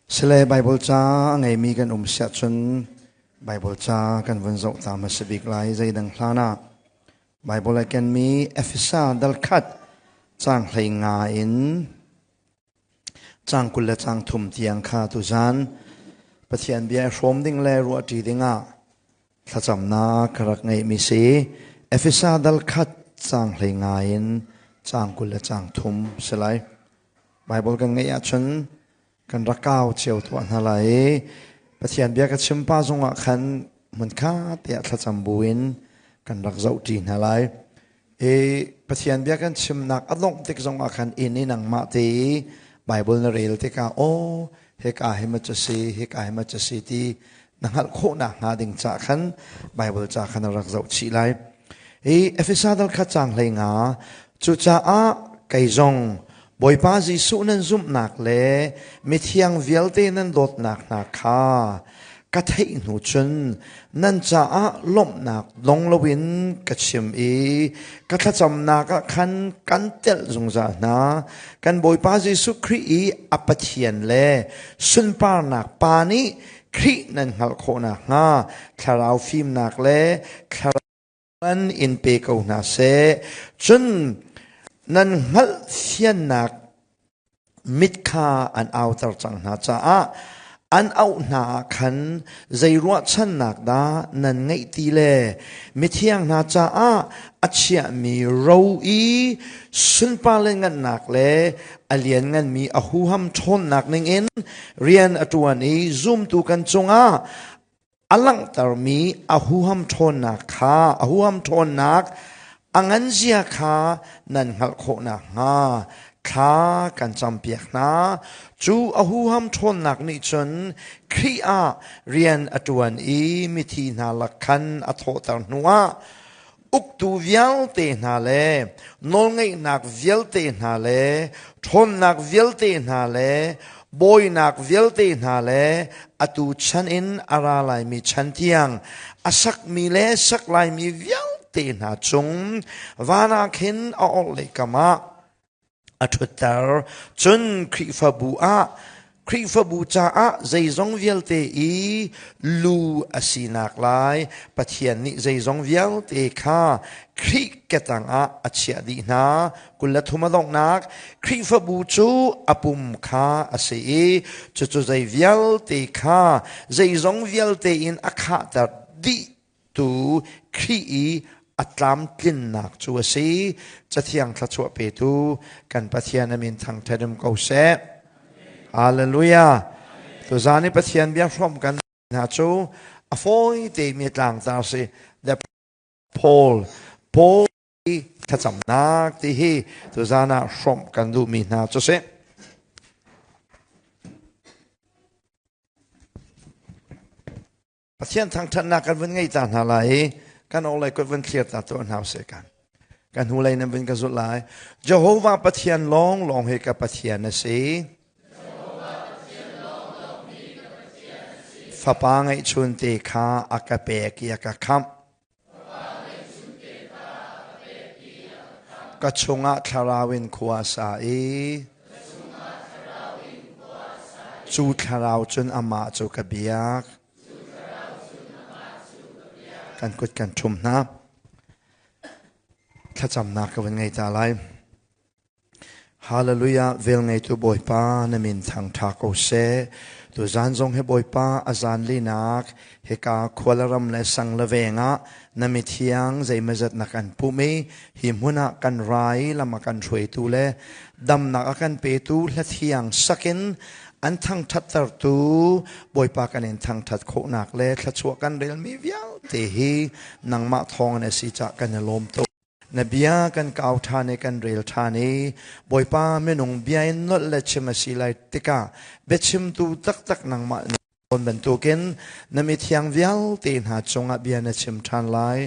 Sile Bible ca a ngeimi kan um siah cun Bible ca kan vun zoh ta hmasa bik lai zeidang hlan ah Bible a kenmi Efesa dal khat caang 15 in caang 23 tiang kha tuzan Pathian bia i hrawm ding le ruahṭi ding ah thlacamnak ka rak ngeihmi si. Efesa dal khat caang 15 in caang 23 si lai. Bible kan ngeih ahcun kan rak kau cio tuah hna lai i Pathian bia ka chim pa zongah khan hmunkha tiah thlacam buin kan rak zohṭi hna lai. I Pathian bia kan chimnak a dongh tik zongah khan inn i nangmah te i Bible na rel tikah aw hika hi ma cu si hika hi ma cu si ti na hngalh khawhnak hnga ding ca khan Bible ca khan na rak zoh chih lai. Hi Efesa dal khat caang 15 cucaah kei zong Bawipa Jesuh nan zumhnak le mithiang vialte nan dawtnak hna kha ka theih hnu cun nan caah lawmhnak dong loin ka chim i ka thlacamnak ah khan kan telh zungzal hna. Kan Bawipa Jesuh Khrih i a Pathian le sunparnak Pa nih Khrih nan hngalh khawh nakhnga thlarau fimnak le thlarau an in pe ko hna seh. Cun nan hngalh fiannak mit kha an auter cang hna caah an auh hna ah khan zei ruahchannak dah nan ngeih ti le mithiang hna caah a chiahmi ro i sunpar le ngannak le a liannganmi a huham ṭhawnnak ningin rian a ṭuan i zumtu kan cungah a langhtermi a huham ṭhawnnak kha a huham ṭhawnnak a nganzia kha nan hngalh khawh nakhnga thla kan campiak hna. Cu a huham ṭhawnnak nih cun Khrih ah rian a ṭuan i mithi hna lak khan a thawhter hnuah uktu vialte hna le nawlngeihnak vialte hna le ṭhawnnak vialte hna le bawinak vialte hna le atu chan in a ra laimi chan tiang a sakmi le sak laimi vialte hna cung van ah khin a orhlei kam ah a ṭhutter. Cun Khrihfabu ah Khrihfabu caah zeizong vialte i lu a sinak lai Pathian nih zeizong vialte kha Khrih ketang ah a chiah dih hna. 23 a donghnak Khrihfabu cu a pum kha a si i cucu zei vialte kha zeizong vialte in a khahter dih tu Khrih i a tlamtlinnak cu a si. Cathiang thluachuah petu kan Pathian a min thangṭhat um ko seh. Hallelujah. Tuzaan i Pathian bia hrawm kan hna cu a fawi temi tlangtar si. The Paul Paul i thlacamnak ti hi tuzaan ah hrawmh kan duhmi hna cu si. Pathian thangṭhatnak kan vun ngei ta hna lai i kan awlei kut vun thlir ta tuah hna usih kan. Kan hnulei nan vun ka zulh lai. Jehovah Pathian lawnglawng hi ka Pathian a si. Fapa ngeihchun te kha a ka pek i a ka khamh. Ka chungah thlarau in khua a sa i cu thlarau cun amah cu ka biak. Kan kut kan ṭhum hna. Thlacamnak ka vun ngei ta lai. Hallelujah velngeitu Bawipa na min thangṭha ko seh. Tuzaan zong hi Bawipa a zan linak hika khualaram le sang le veng ah na mithiang zeimazat na kan pumh i hi hmun ah kan rai lam a kan hruaitu le damnak a kan petu hlathiang sakin an thangṭhattertu Bawipa kan in thangṭhat khawhnak le thluachuah kan relmi vialte hi nangmah thawng in a si cah kan i lawm tuk. Na bia kan kau ṭhan i kan rel ṭhan i Bawipa minung bia in nolh le chim a si lai tikah biachimtu taktak nangmah tawn bantukin na mithiang vialte hna cungah bia na chim ṭhan lai.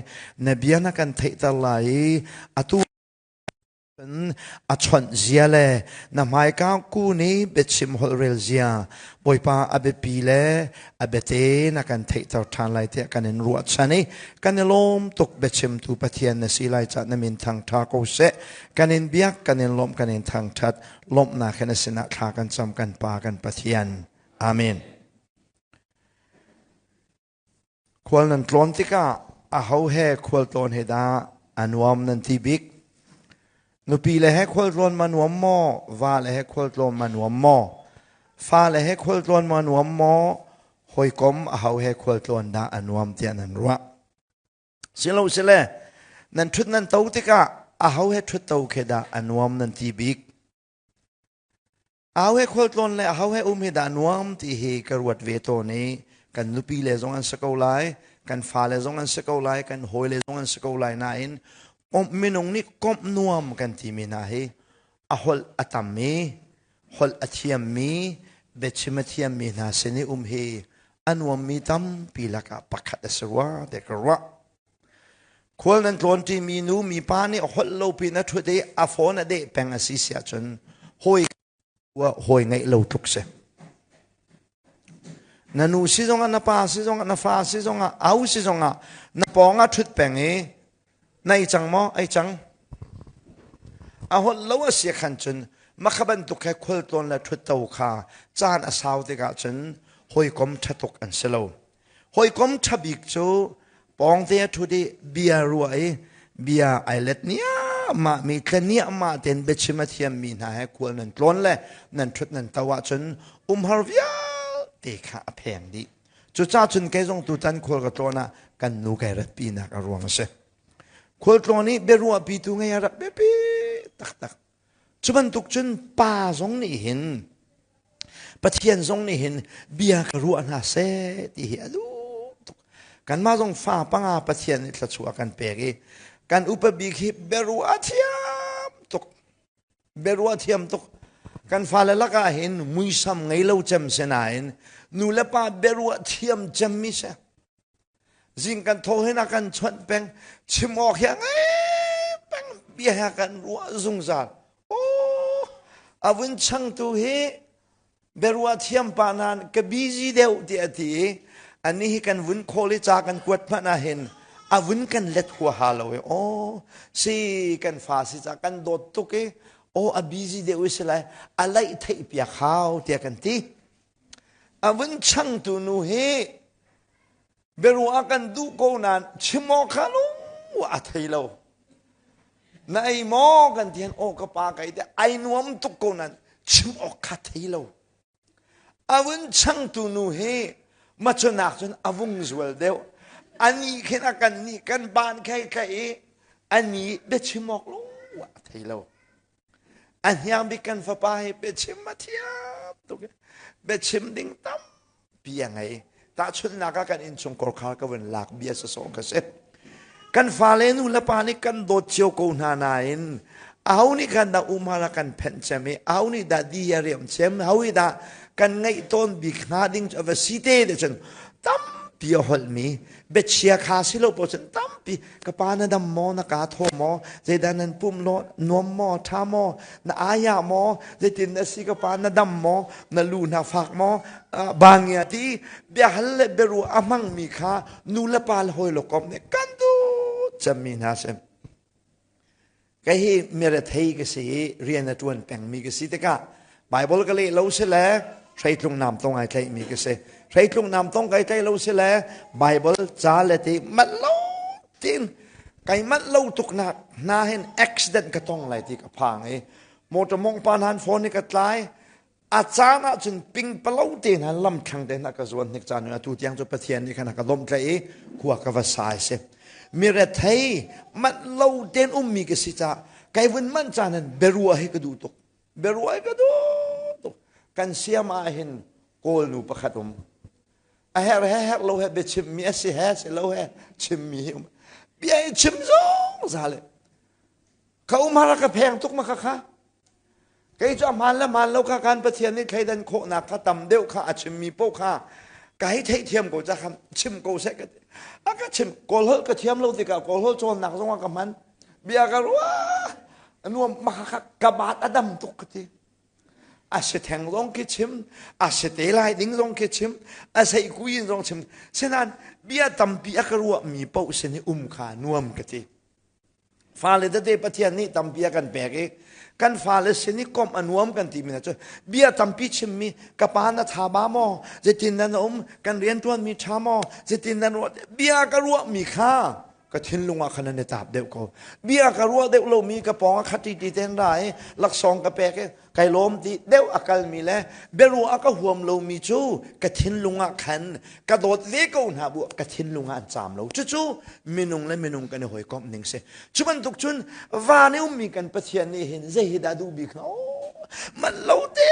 Na bia na kan theihter lai i atu a chawnh zia le na hmaika ku nih biachim holhrel zia Bawipa a biapi le a biate na kan theihter ṭhan lai tiah kan in ruahchan i kan i lawm tuk biachimtu Pathian na si lai cah na min thangṭha ko seh kan in biak kan in lawmh kan in thangṭhat lawmhnak he na sinah thla kan cam kan Pa kan Pathian. Amen. Khual nan tlawn tikah aho he khual tlawn he dah a nuam nan ti bik? Nupi le he khual tlawn ma nuam maw? Va le he khual tlawn ma nuam maw? Fa le he khual tlawn ma nuam maw? Hawikom aho he khual tlawn dah a nuam tiah nan ruah? Silo sile nan ṭhut nan to tikah aho he ṭhut to khi dah a nuam nan ti bik? Au he khualtlawn le aho he um hi dah nuam ti hi ka ruat ve tawn i kan nupi le zong an si ko lai, kan fale zong an si ko lai, kan hawile zong an si ko lai nain komh minung nih komh nuam kan timi hna hi a holh a tam i holh a thiammi biachim a thiammi hna sin i um hi a nuammi tampi lakah pakhat a si rua tiah ka ruah. Khual nan tlawn ṭimi nu mipa nih holh lo pin a ṭhut i a phone a deh peng a si si ahcun hawi hawi ngeih lo tluk si. Na nu si zongah na pa si zongah na fa si zongah au si zongah na pawng ah ṭhut peng i na ei cang maw ei cang a holh lo a si khan cun makha bantuk he khualtlawn le ṭhutto kha caan a sau tikah cun hawikom ṭha tuk an si lo. Hawikom ṭha bik cu pawngte a ṭhut i bia ruah i bia ai let niahmah mi tla niahmah tein biachim a thiammi hna he khual nan tlawn le nan ṭhut nan to ahcun umhar vialte kha a pheng dih. Cucaah cun kei zong tutan khual ka tlawn ah kan nu kai ratpinak a ruang a si. Khualtlawn i biaruahpitu ngei a rak biapi taktak. Cu bantuk cun pa zong nih hin Pathian zong nih hin bia ka ruah hna seh ti hi a duh tuk. Kanmah zong fa panga Pathian nih thluachuah a kan pek i kan upa bik hi biaruah a thiam tuk. Biaruah thiam tuk. Kan fale lakah hin muisam ngei lo cem si nain nu le pa biaruah thiam cemmi si. Zing kan tho hin a kan chawnh peng, chim awk hi a ngei peng, bia hi a kan ruah zungzal. Oh, a vun changtu hi biaruah thiam pa nain ka busy deuh ti a ti i ani hi kan vun call i ca kan kuat hmanh ah hin a vun kan let huaha lo i oh si kan fa si ca kan dawt tuk i oh a busy deuh i si lai a laih theih piak hau tiah kan ti a vun changtu nu hi Biaruah kan duh ko nain chim awk kha lung a thei lo. Na ei maw kan ti aw ka pa kai te ai nuam tuk ko nain chim awk kha thei lo. A vun changtu nu hi macunak cun a vung zual deuh. Ani khin a kan nih kan ban khai khai i ani biachim awk lung a thei lo. A hniang bik kan fapa hi biachim a thiam tuk i biachim ding tampi a ngei. Tahchunhnak ah kan innchung korkhar ka vun lak bia sawsawh ka si. Kan fale nu le pa nih kan dawt cio ko hna nain aho nih khan dah umhar a kan phenh cem i aho nih dah di a riam cem aho nih dah kan ngaih tawn bik hnga ding cu a va si te te cun tampi a holhmi biachia kha si lo paoh cun tampi ka pa na dam maw na ka thaw maw zeidah nan pum law nuam maw ṭha maw na aya maw zeitin na si ka pa na dam maw na lu na fak maw bangia ti biahal le biaruah a hmangmi kha nu le pa le hawi lo kom nih kan duh cemmi hna si Kei hi mirethei ka si i rian a ṭuan pengmi ka si tikah Baibal ka leh lo si le hreitlung nam tong ai tlaihmi ka si. Hreitlung nam tong kai tlaih lo si le Baibal ca le ti manh lo tin kai manh lo tuk nak hna hin accident ka tong lai ti ka phang i motor mong pa han phone i ka tlai a caan ahcun pingpalo te hna lamthlang te hna ka zuan hnik caan atu tiang cu Pathian nih khan a ka lawmhtlaih i khua ka va sai si mirethei manh lo ten ummi ka si caah kai vun manh caan in biaruah hi ka duh tuk biaruah hi ka duh tuk kan siam ah hin kawl nu pakhat um a herh he herh lo he biachimmi a si he si lo he chimmi hi um bia i chim zungzal ka umhar ka pheng tuk ma kha kha Kei cu a hmaan le hmaan lo kha kan Pathian nih thleidan khawhnak kha tam deuh kha a chimmi paoh kha ka hei theihthiam ko ca kha chim ko seh ka ti. A ka chim Kawlholh ka thiam lo tikah Kawlholh cawnnak zong ah ka hman. Bia ka ruah nuam ma kha ka baat a dam tuk ka ti. A si theng zong khi chim, a si te lai ding zong khi chim, a sei kuin zong chim. Senain bia tampi a ka ruahmi paoh sin i um kha nuam ka ti. Fale tete Pathian nih tampi a kan pek i Kan fale sin i komh a nuam kan timi hna cu bia tampi chimmi ka pa na tha ba maw? Zeitin nan um? Kan riantuanmi tha maw? Zeitin nan ruah? Bia ka ruahmi kha ka thinlung ah khan an i taap deuh ko. Bia ka ruah deuh lomi ka pawng ah khati ti ten ra i laksawng ka pek i kai lawm ti deuh a kalmi le biaruah a ka huam lomi cu ka thinlung ah khan ka dawt ve ko hna bu ka thinlung ah an caam lo. Cucu minung le minung kan i hawikomh ning si. Cu bantuk cun van i ummi kan Pathian nih hin zei hi dah duh bik hna? Man lo te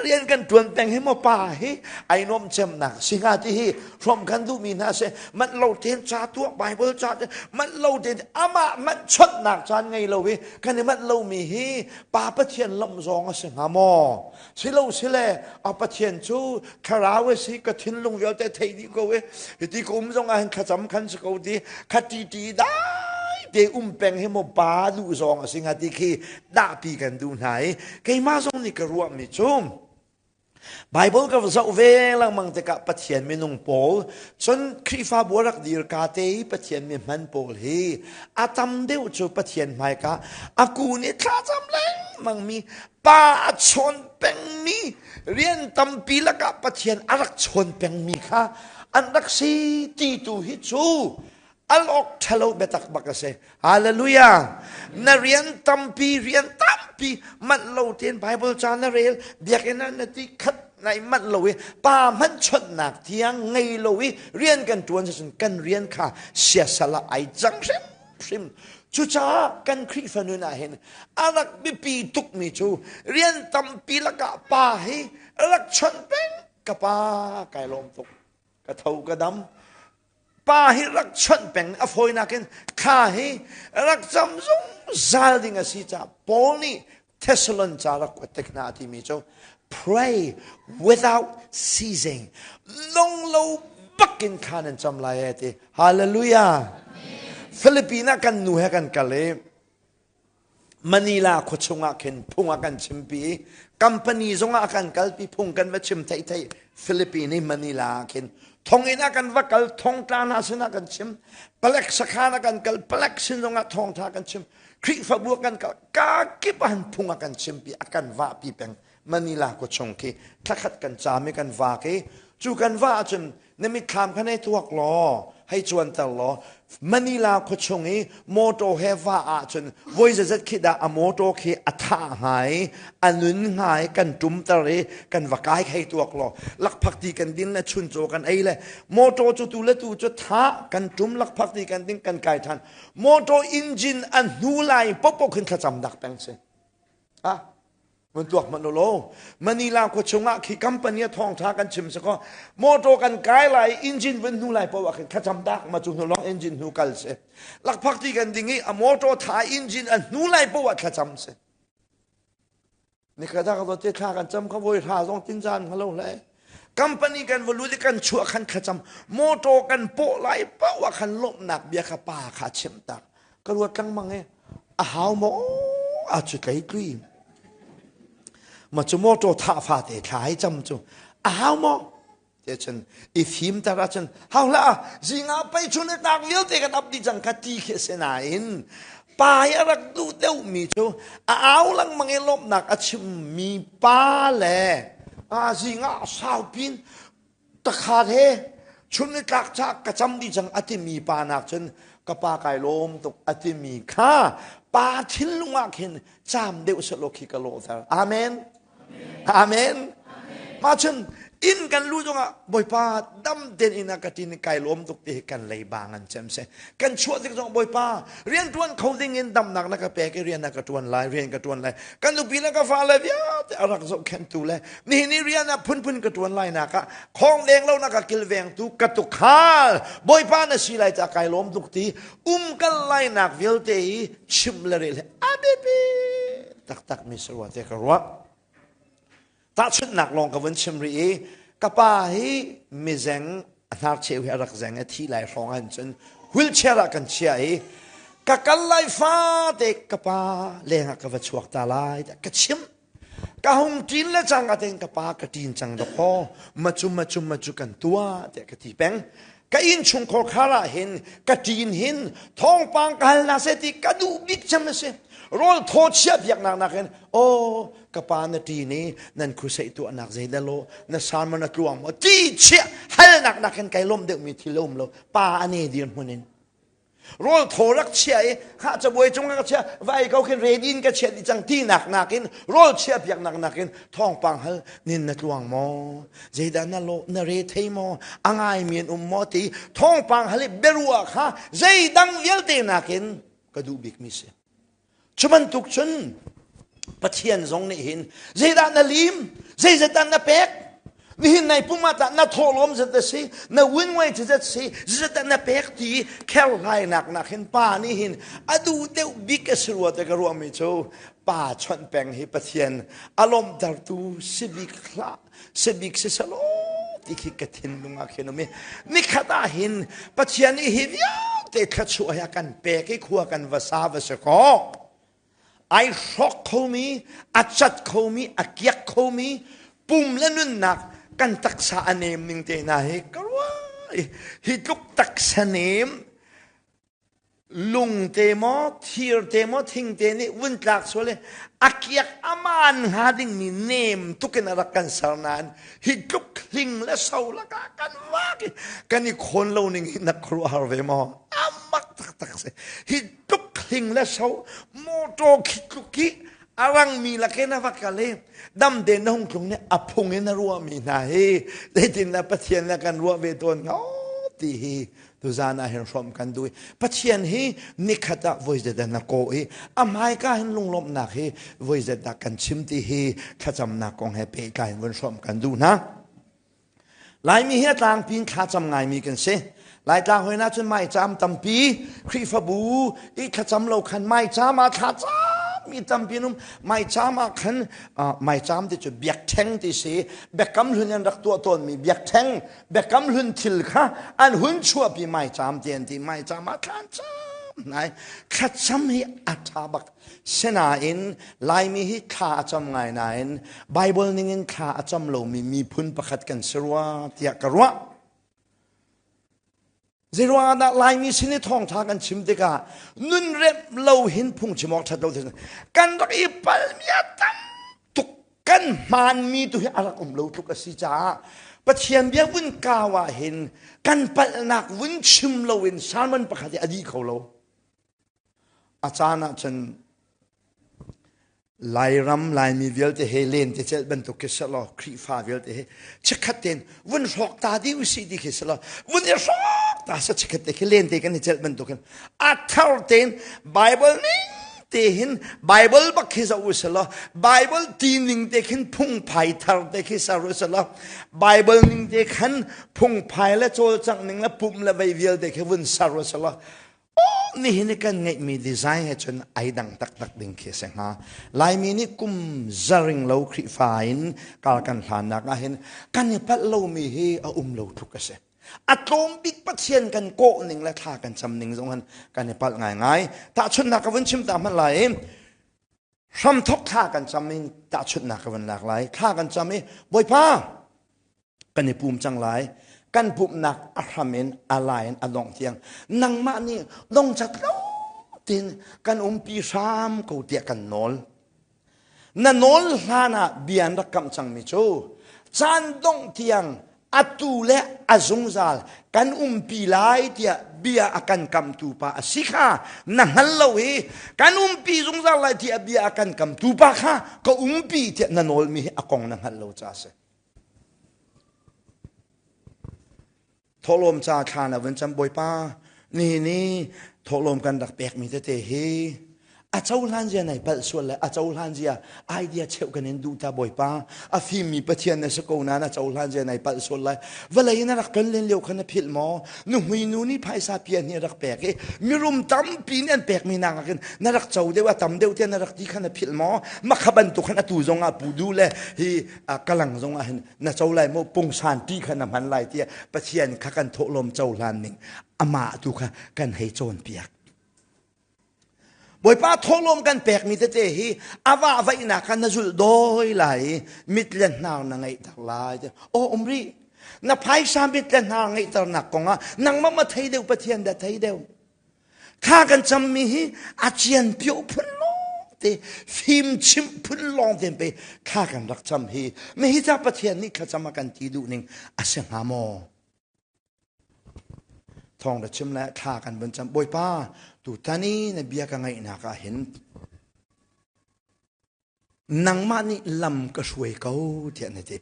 rian kan tuan peng hi maw pa hi ai nuam cemnak si hnga ti hi hrom kan duhmi hna si man lo tein ca tuah Bible ca te man lo tein amah manh chonhnak caan ngei lo i kan i manh lomi hi pa Pathian lawmh zong a si hnga maw silo sile a Pathian cu thlarau a si ka thinlung vialte thei dih ko i hiti ka um zong ah hin thlacam khan si ko ti kha ti ti dai te um peng hi maw pa duh zong a si hnga ti khi dahpi kan duh hna i keimah zong nih ka ruahmi cu Bible ka zoh ve lengmang tikah Pathian minung pawl cun Khrihfabu a rak dir ka te i Pathian mi hman pawl hi a tam deuh cu Pathian hmaika a kun i thlacam lengmang mi pa a chawn pengmi rian tampi lakah Pathian a rak chawn pengmi kha an rak si ti tu hi cu al awk ṭhalo biatak bak a si. Hallelujah! Na rian tampi, rian tampi manh lo tein Bible ca na rel, biakinn ah na ti khat nai manh lo i pa hmanh chawnhnak tiang ngei lo i rian kan ṭuan cun kan rian kha siasal ah ai cang hrimhrim. Cucaah kan Khrihfa nun ah hin a rak biapi tukmi cu rian tampi lakah pa hi rak chawnh peng ka pa kai lawm tuk ka tho ka dam pa hi rak chawnh peng a fawinak in thla hi rak cam zungzal ding a si caah Paul nih Thessalon ca rak kuat tik hna a timi cu pray without ceasing nung lo bakin thla nan cam lai e ti hallelujah Philippines ah kan nu he kan kal i Manila khua chungah khin phung a kan chimpi i company zongah a kan kalpi phung kan va chim thei thei Philippine i Manila ah khin thonginn ah kan va kal thongtla hna sinah kan chim palek sakhan ah kan kal palek sin zongah thawngtha kan chim Khrihfabu ah kan kal ka kip ah phung a kan chimpi a kan vahpi peng Manila khua chung khi thlakhat kan caam i kan vak i cu kan va ahcun na mitthlam kha nei tuak law hei cuanter law Manila khua chung i motor he va ahcun voi zazat khi dah a motor khi a thah hnga i a nun hnga i kan ṭumter i kan va kai hei tuak law lakphakti kan din le chuncaw kan ei le motor cu tu le tu cu thah kan ṭum lakphakti kan ding kan kai ṭhan motor engine a hnu lai popo khin thlacam dak peng si ah Mun tuak hmanh law Manila khua chungah khi company a thawngtha kan chim sakaw motor kan kai lai engine vun hnu lai poah khin thlacam dak ma cu hnu long engine hnu kal si lakphak ti kan ding i a motor tha engine a hnu lai poah thlacam si nikhat ah ka te thla kan cam kha voi hra zong tin zan halo hle company kan valu ti kan chuah khan thlacam motor kan pawh lai poah khan lawmhnak bia kha pa kha chim tak ka ruat lengmang i a hau maw a cu tlei tlui ma cu motor thah fate thla hei cam cu a hau maw te cun i fim tar ahcun hau hlah zingah pei chun i tak vialte kan ap dih cang kha ti khi a si nain pa hi a rak duh deuhmi cu a au lengmang i lawmhnak a chimmi pa le a zingah saupin takhat he chun ni tlak ca ka cam dih cang a timi pa nak cun ka pa kai lawm tuk a timi kha pa thinlung ah khin caam deuh selaw khi ka lawhter amen amen mah cun inn kan lu zongah bawipa dam ten inn ah ka tin kai lawm tuk ti hi kan lei ba ngan cem se kan chuah tik zong bawipa rian tuan kho ding in damnak na ka pek i rian na ka tuan lai rian ka tuan lai kan nupi le ka fale vialte a rak zohkhenhtu le nihin i rian ah phunphun ka tuan lai nak ah khong deng lo na ka kilvengtu ka tukhal bawipa na si lai ca kai lawm tuk ti um kal lai nak vialte hi chim le rel a biapi taktak mi sarua te ka ruah Tahchunhnak lawng ka vun chim rih i ka pa hi mizeng a hnarcheu hi a rak zeng i thi lai hrawng ah cun wheelchair ah kan chiah i ka kal lai fate ka pa leng ah ka va chuak ta lai ka chim ka hung ṭin le cang ka ten ka pa ka ṭin cang dawk macu macu macu kan tuah tiah ka ti peng. Ka innchungkhar khar ah hin ka ṭin hin thawngpang ka hal hna seh ti ka duh bik cem a si. Rawl thaw chiah biaknak nakin aw ka pa na ṭin i nan khuseih tuahnak zeidah law na sermon a tluang maw ti chiah halnak nakin kai lawmh deuhmi thil a um lo. Pa a ne dirhmun in. Rawl thaw rak chia i ha cabuai cung ka chia vai ko khin ready in ka chia di cang ti nak nakin rawl chia piak nak nakin thawngpang hal nin na tluang maw zeidah na lo na re thei maw a ngai mi an um maw ti thawngpang hal i biaruah kha zeidang vialte nakin ka duh bik mi si. Cu bantuk cun Pathian zong nih hin zeidah na lim, zeizat dah na pek, nihin nai pum ah tah na thawhlawm zat a si, na win cu zat si, zeizat dah na pek ti kherhlainak nak hin pa nih hin a duh deuh bik a si rua te ka ruahmi cu pa chawnh peng hi Pathian a lawmhtertu si bik hlah si bik si selaw ti khi ka thinlung ah khin um i nikhat ah hin Pathian nih hi vialte thluachuah hi a kan pek i khua kan va sa va si kaw ai hrawk khomi a cat khomi a kiak khomi pum le nunnak kan taksa a nem ning te hna hi ka ruah hi tluk taksa nem Lung te maw, thir te maw, thing te nih vun tlak sual i a kiak aman hnga dingmi nem tuk in a rak kan ser nain hi tluk hling le so lakah kan vak i kan i khawn lo ning hi na khuaruahhar ve maw? A mak taktak si. Hi tluk hling le so motor khi tluk hi a rangmi lakin a va kal i damte na hung tlung nih a phung in a ruahmi hna hi zeitin dah Pathian le kan ruah ve tawn hnga ti hi tuzan ah hin hrawmh kan duh i Pathian hi nikhat ah voi zedah na kaw i a hmaika hin lunglawmhnak hi voi zedah kan chim ti hi thlacamnak kong he pehtlai in vun hrawmh kan duh hna. Laimi hi a tlangpi in thlacam ngaimi kan si. Laitlang hoi na cun maicaam tampi Khrihfabu i thlacam lo khan maicaam ah thlacam mi tampi an um. Maicaam ah khan maicaam ti cu biakṭheng ti si. Biakam hlun an rak tuah tawnmi biakṭheng biakam hlun thil kha an hun chuahpi maicaam ti an ti maicaam ah thlan cam nai thlacam hi a ṭha bak sinain laimi hi thla a cam ngai nain Bible ningin thla a cam lomi miphun pakhat kan si rua tiah ka ruah Zeiruang ah dah Laimi sin i thawngṭha kan chim tikah nun remh lo hin phungchim awk ṭhat lo kan rak i palmi a tam tuk kan hmaanmi tu hi a rak um lo tluk a si caah Pathian bia vun kau ah hin kan palhnak vun chim loin sermon pakhat hi a dih kho lo. A caan ah cun Lairam Laimi vialte he len te celh bantuk khi selaw Khrihfa vialte he chikkhat tein vun hrawk ta dih usih ti khi selaw vun i hrawk ta sa chikkhat te khi len te kan i celh bantuk hin a thar tein Bible ning te hin Bible bak khi zoh usih Bible ti ning te khin phungphai thar te khi ser usih Bible ning te khan phungphai le cawlcangh ning le pumh le vei vialte khi vun ser usih Nihin i kan ngeihmi design he cun ai dang taktak ding khi a si hnga. Laimi nih kum zaring lo Khrihfa in kar kan hlannak ah hin kan i palh lomi hi a um lo tluk a si. A tlawm bik Pathian kan kawh ning le thla kan cam ning zong han kan i palh ngaingai. Tahchunhnak ka vun chim ta hmanh lai i hramthok thla kan cam in tahchunhnak ka vun lak lai. Thla kan cam i Bawipa kan i pum cang lai kan pumhnak a hram in a lai in a dongh tiang nangmah nih dongcat lo tin kan umpi hram ko tiah kan nawl na nawl hlan ah bia an rak kamh cangmi cu caan dongh tiang atu le a zungzal kan umpi lai tiah bia a kan kamtu pa a si kha na hngal lo i kan umpi zungzal lai tiah bia a kan kamtu pa kha ka umpi tiah na nawlmi hi a kong na hngalh lo ca a si Thawhlawm ca thla na vun cam Bawipa nihin ni thawhlawm kan rak pekmi tete hi a cohlan zia nai palh sual le a cohlan zia idea cheuh kan in duh ta Bawipa a fimmi Pathian na si ko nain a cohlan zia nai palh sual lai vawlei na rak ton len lio kha na philh maw nuhmui nu nih phaisa pia nih rak pek i mirum tampi nih an pekmi nak ah khin na rak co deuh a tam deuh tiah na rak ti kha na philh maw makha bantuk khan atu zong ah pu du le hi kalang zong ah hin na co lai maw pungsan ti kha na hman lai tiah Pathian kha kan thawhlawm cohlan ning amah tu kha kan hei cawnpiak Bawipa thawhlawm kan pekmi tete hi a vahvaihnak kha na zulh dawi lai i mit le hnar na ngeihter lai aw um rih. Na phaisa mit le hna ngeihternak kongah nangmah ma thei deuh Pathian dah thei deuh. Kha kan cammi hi a cian pio phun lawng te fim chimh phun lawng te pe kha kan rak cam hi mi hi ca Pathian nih thlacam a kan ti duh ning a si hnga maw? Thawng ra chim le thla kan vun cam Bawipa tutan i na bia ka ngaihnak ah hin nangmah nih lam ka hruai ko tiah na ti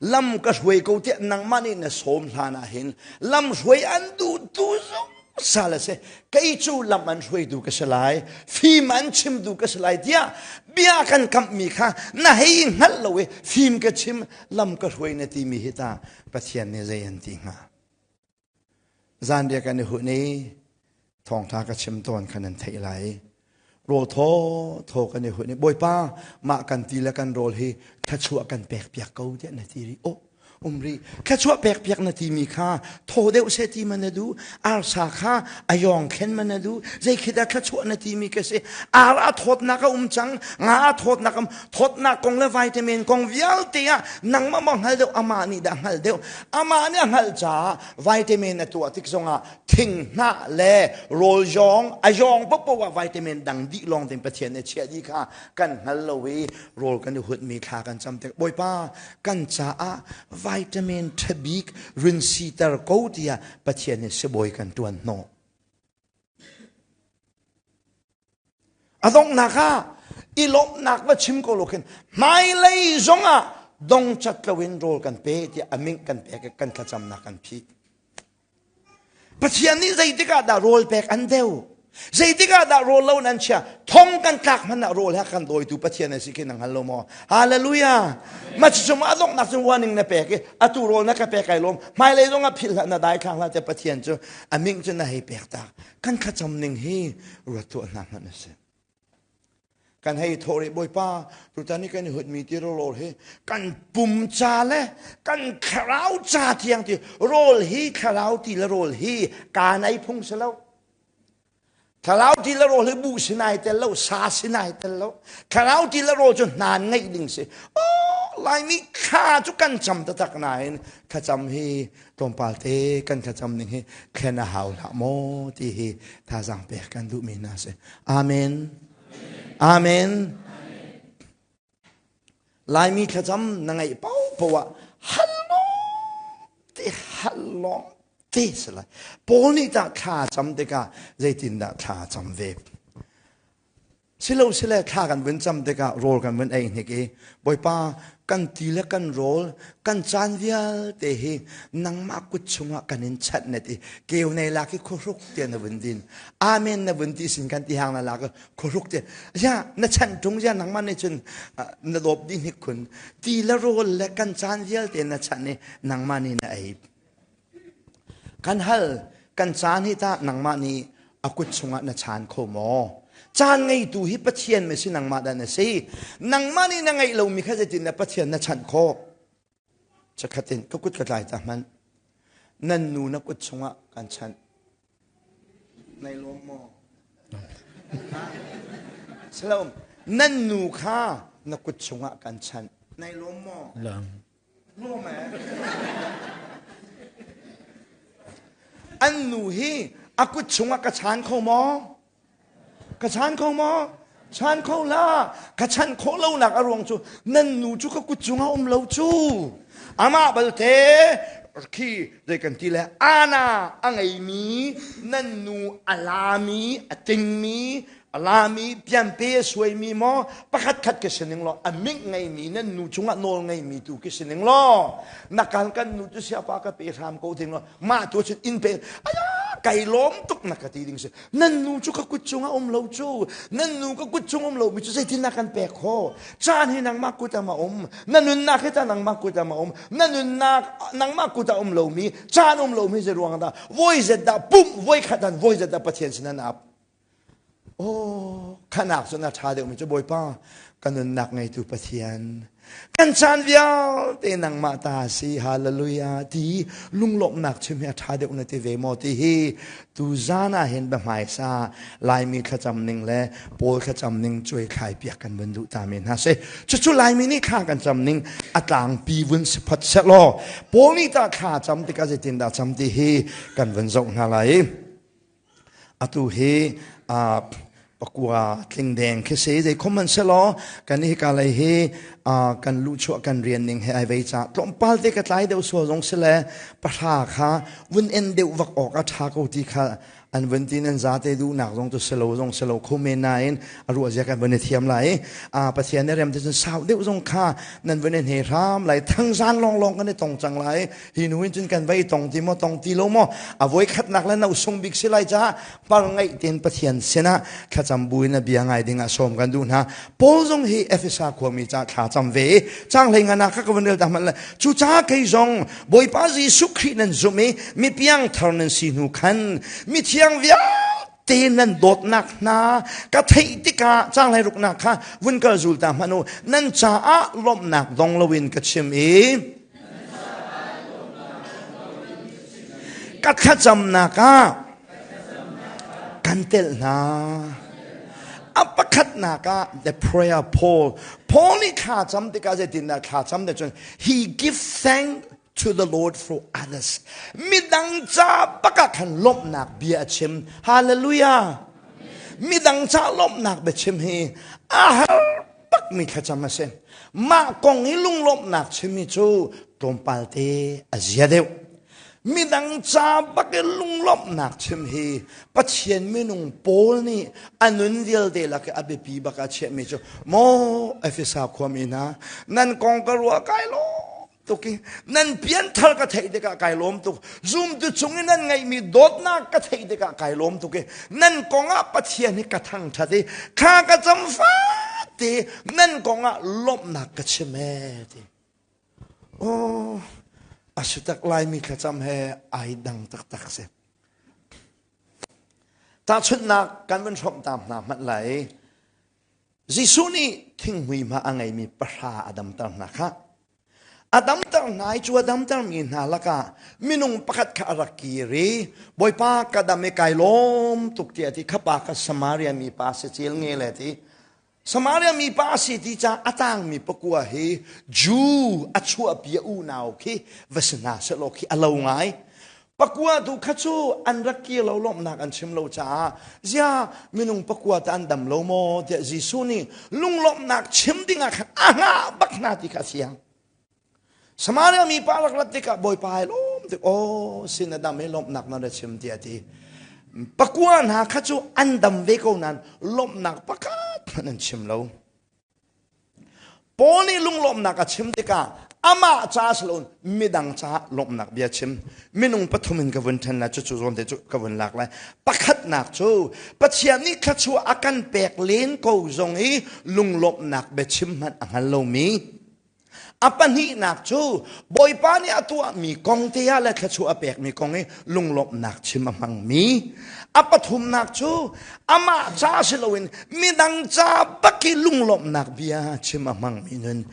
lam ka hruai ko tiah nangmah nih na sawm hlan ah hin lam hruai an duh tu zungzal a si kei cu lam an hruaitu ka si lai fim an chimtu ka si lai tiah bia kan kamhmi kha na hei hngalh lo i fim ka chim lam ka hruai na timi hi ta Pathian nih zei an ti hnga? Zanriah kan i hun i thawngṭha ka chim tawn kha nan theih lai. Rawl thaw thaw kan i hun i Bawipa mah kan ti le kan rawl hi thluachuah kan pek piak ko tiah na ti rih. Oh, um rih. Thluachuah pek piak na timi kha thaw deuh seh ti ma na duh? Arsa kha a yawng khen ma na duh? Zei khi dah thluachuah na timi ka si? Ar a thawtnak a um cang, nga a thawtnak a um. Thawtnak kong le vitamin kong vialte ah nangmah maw hngal deuh amah nih dah hngal deuh amah nih a hngalh caah vitamin a tuah tik zongah thinghnah le rawl yawng a yawng paohpaoh ah vitamin dang dih lawng tein Pathian nih a chiah dih kha kan hngal lo i rawl kan i hutmi thla kan cam tik Bawipa kan caah vitamin ṭhabik rin siter ko tiah Pathian nih sibawi kan ṭuan hnawh. A donghnak ah i lawmhnak va chim ko lo khin hmailei zongah dongcat loin rawl kan pe tiah a ming kan pek kan thlacamnak kan phih. Pathian nih zeitik ah dah rawl pek an deu? Zeitik ah dah rawl lo nan chia? Thong kan tlak hmanh ah rawl he kan dawitu Pathian a si khi na hngal lo maw? Hallelujah! Ma cu ma donghnak cun warning na pek i atu rawl na ka pek ai lawm. Hmailei zongah philh hlah na dai thlang hlah tiah Pathian cu a ming cu na hei pek tak. Kan thlacam ning hi ruat tuah hna hmanh a si. Kan hei thawh rih Bawipa, tutan i kan i hutmi ti rawl hi kan pum ca le kan thlarau ca tiang ti rawl hi thlarau ti le rawl hi kaan ei phung si lo. Thlarau ti le rawl hi buh sinai tel lo, sa sinai tel lo. Thlarau ti le rawl cu hnan ngeih ding si. Oh, Laimi thla cu kan cam taktak nain thlacam hi tlawmpal te kan thlacam ning hi thlen a hau hlah maw ti hi thazaang pek kan duhmi hna si. Amen. Amen. Laimi thlacam na ngaih paohpaoh ah hal lawng te hal lawng te si lai. Paul nih tah thla cam tikah zeitindah thla cam ve? Silo sile thla kan vun cam tikah rawl kan vun ei hnik i Bawipa kan ti le kan rawl kan caan vialte hi nangmah kut chungah kan in chanh net i keu nei lak i khuahruk tiah na vun din. Amen na vun ti sin kan ti hang na lak i khuahruk tiah ya na chanh ṭung ya nangmah nih cun na dawp dih hnik khun ti le rawl le kan caan vialte na chanh i nangmah nih na ei. Kan hal, kan caan hi tah nangmah nih a kut chungah na chaan kho maw? Caan ngeitu hi Pathian ma si nangmah dah na si? Nangmah nih na ngeih lomi kha zeitin dah Pathian na chanh khawh? Chakhat in ka kut ka tlai ta hmanh. Nan nu na kut chungah kan chanh. Nai lawm maw? Salom, nan nu kha na kut chungah kan chanh. Nai lawm maw? Lawm. An nu hi a kut chungah ka chaan kho maw? Ka chaan kho maw? Chaan kho la. Ka chan khawh lonak a ruang cu nan nu cu ka kut cungah um lo cu. Amah balte khi zei kan ti le ana a ngeimi nan nu a lami a tingmi a lami pianpe a suaimi maw pakhat khat ka si ning law a ming ngeimi nan nu cungah nawl ngeimi tu ka si ning law na kal kan nu cu siapa ka pe hram ko ding law mah tu cun in pe aya kai lawm tuk na ka ti ding si nan nu cu ka kut cungah um lo cu nan nu ka kut cung um lo mi cu zeitin na kan pek kho caan hi nangmah kut ah ma um na nunnak hi ta nangmah kut ah ma um na nunnak nangmah kut ah um lomi caan um lomi zei ruang dah voi zet dah pum voi khat dan voi zet dah Pathian sin an ap. Oh, khanak cun a ṭha deuhmi cu Bawipa, ka nunnak ngeitu Pathian, kan caan vialte nangmah ta si, hallelujah, ti lunglawmhnak chim hi a ṭha deuh na ti ve maw ti hi tu zan ah hin biahmaisa Laimi thlacam ning le Paul thlacam ning cuai thlai piak kan vun duh ta men hna si. Cucu Laimi nih thla kan cam ning a tlangpi vun si phot seh law Paul nih tah thla cam tikah zeitindah cam ti hi kan vun zoh hna lai. Atu hi pakua tling deng khi si zei khom man selaw kan hi ka lei hi kan luhchuah kan rian ning he ai vei ca tlawmpal te ka tlai deuh sual zong sile pahra kha vun en deuh vak awk a tha ko ti kha an vun ti nan zate duhnak zong tu selo zong selo kho men nain a ruah zia kan vun i thiam lai a Pathian ne rem te cun sau deuh zong kha nan vun i hne hram lai thangzan long long kan i tong cang lai hi nu in cun kan vai tong ti maw tong ti lo maw a voi khatnak le no sung bik si lai caah par ngaih ten Pathian sinah thlacam buin a bia ngai ding ah sawm kan duh hna Paul zong hi Efesa khuami ca thla cam ve i chang hlei ngana kha ka van rel ta hmanh le cu ca kei zong Bawipa Jesuh Khrih nan zumh i mi piang thar nan si hnu khan mithiang vialte te nan dawtnak hna ka theih tikah caanglei ruknak kha vun kal zul ta hmanh u nan caah lawmhnak dong loin ka chim i ka thlacamnak ah kan telh hna a pakhatnak ah the prayer Paul Paul nih thla cam tikah zeitindah thla cam te cun he give thank to the Lord for others. Midang ca bak ah khan lawmhnak bia a chim. Hallelujah. Midang ca lawmhnak bia chim hi a har bak mi thlacam a si. Mah kong i lunglawmhnak chim hi cu tlawmpal te a zia deuh. Midang ca bak i lunglawmhnak chim hi Pathian minung Paul nih a nun vialte lak i a biapi bak a chiahmi cu maw Efesa khuami hna nan kong ka ruah kai lawm tuk i nan pianthar ka theih tikah kai lawm tuk zumtu chung i nan ngeihmi dawtnak ka theih tikah kai lawm tuk i nan kongah Pathian hi ka thangṭhat i thla ka cam fate nan kongah lawmhnak ka chim ee ti oh a si tak laimi thlacam he ai dang taktak si tahchunhnak kan vun hrawmh ta hna hmanh lai Jesuh nih thinghmui hma a ngeimi pahra a damter hna kha. A damter hna i cu a damtermi hna lakah minung pakhat kha a rak kir i Bawipa ka dam i kai lawm tuk tiah a ti. Kha pa kha Samaria mi pa si cil nge le ti. Samaria mi pa si ti ca a tangmi pakua hi Jew a chuahpi a unau khi va si hna sehlaw khi a lo ngai. Pakua tu kha cu an rak kir lo lawmhnak an chim lo caah zia minung pakua ta an dam lo maw tiah Jesuh nih lunglawmhnak chim ding ah khan a hngah bak hna ti kha a fiang. Samaria mi pa rak rat tikah Bawipa ai lawm tik aw sin na dam i lawmhnak na ra chim tiah a ti. Pakua hna kha cu an dam ve ko nain lawmhnak pakhat hmanh an chim lo. Paul nih lunglawmhnak a chim tikah amah ca si loin midang caah lawmhnak bia chim. Minung pathum in ka vun ṭhen lai cucu zawn te cu ka vun lak lai. Pakhatnak cu Pathian nih thluachuah a kan pek len ko zong i lunglawmhnak biachim hmanh a hngal lomi. A pahnihnak cu Bawipa nih a tuahmi kong te ah le thluachuah a pekmi kong i lunglawmhnak chim a hmangmi. A pathumnak cu amah ca si loin midang ca bak i lunglawmhnak bia chim a hmangmi nun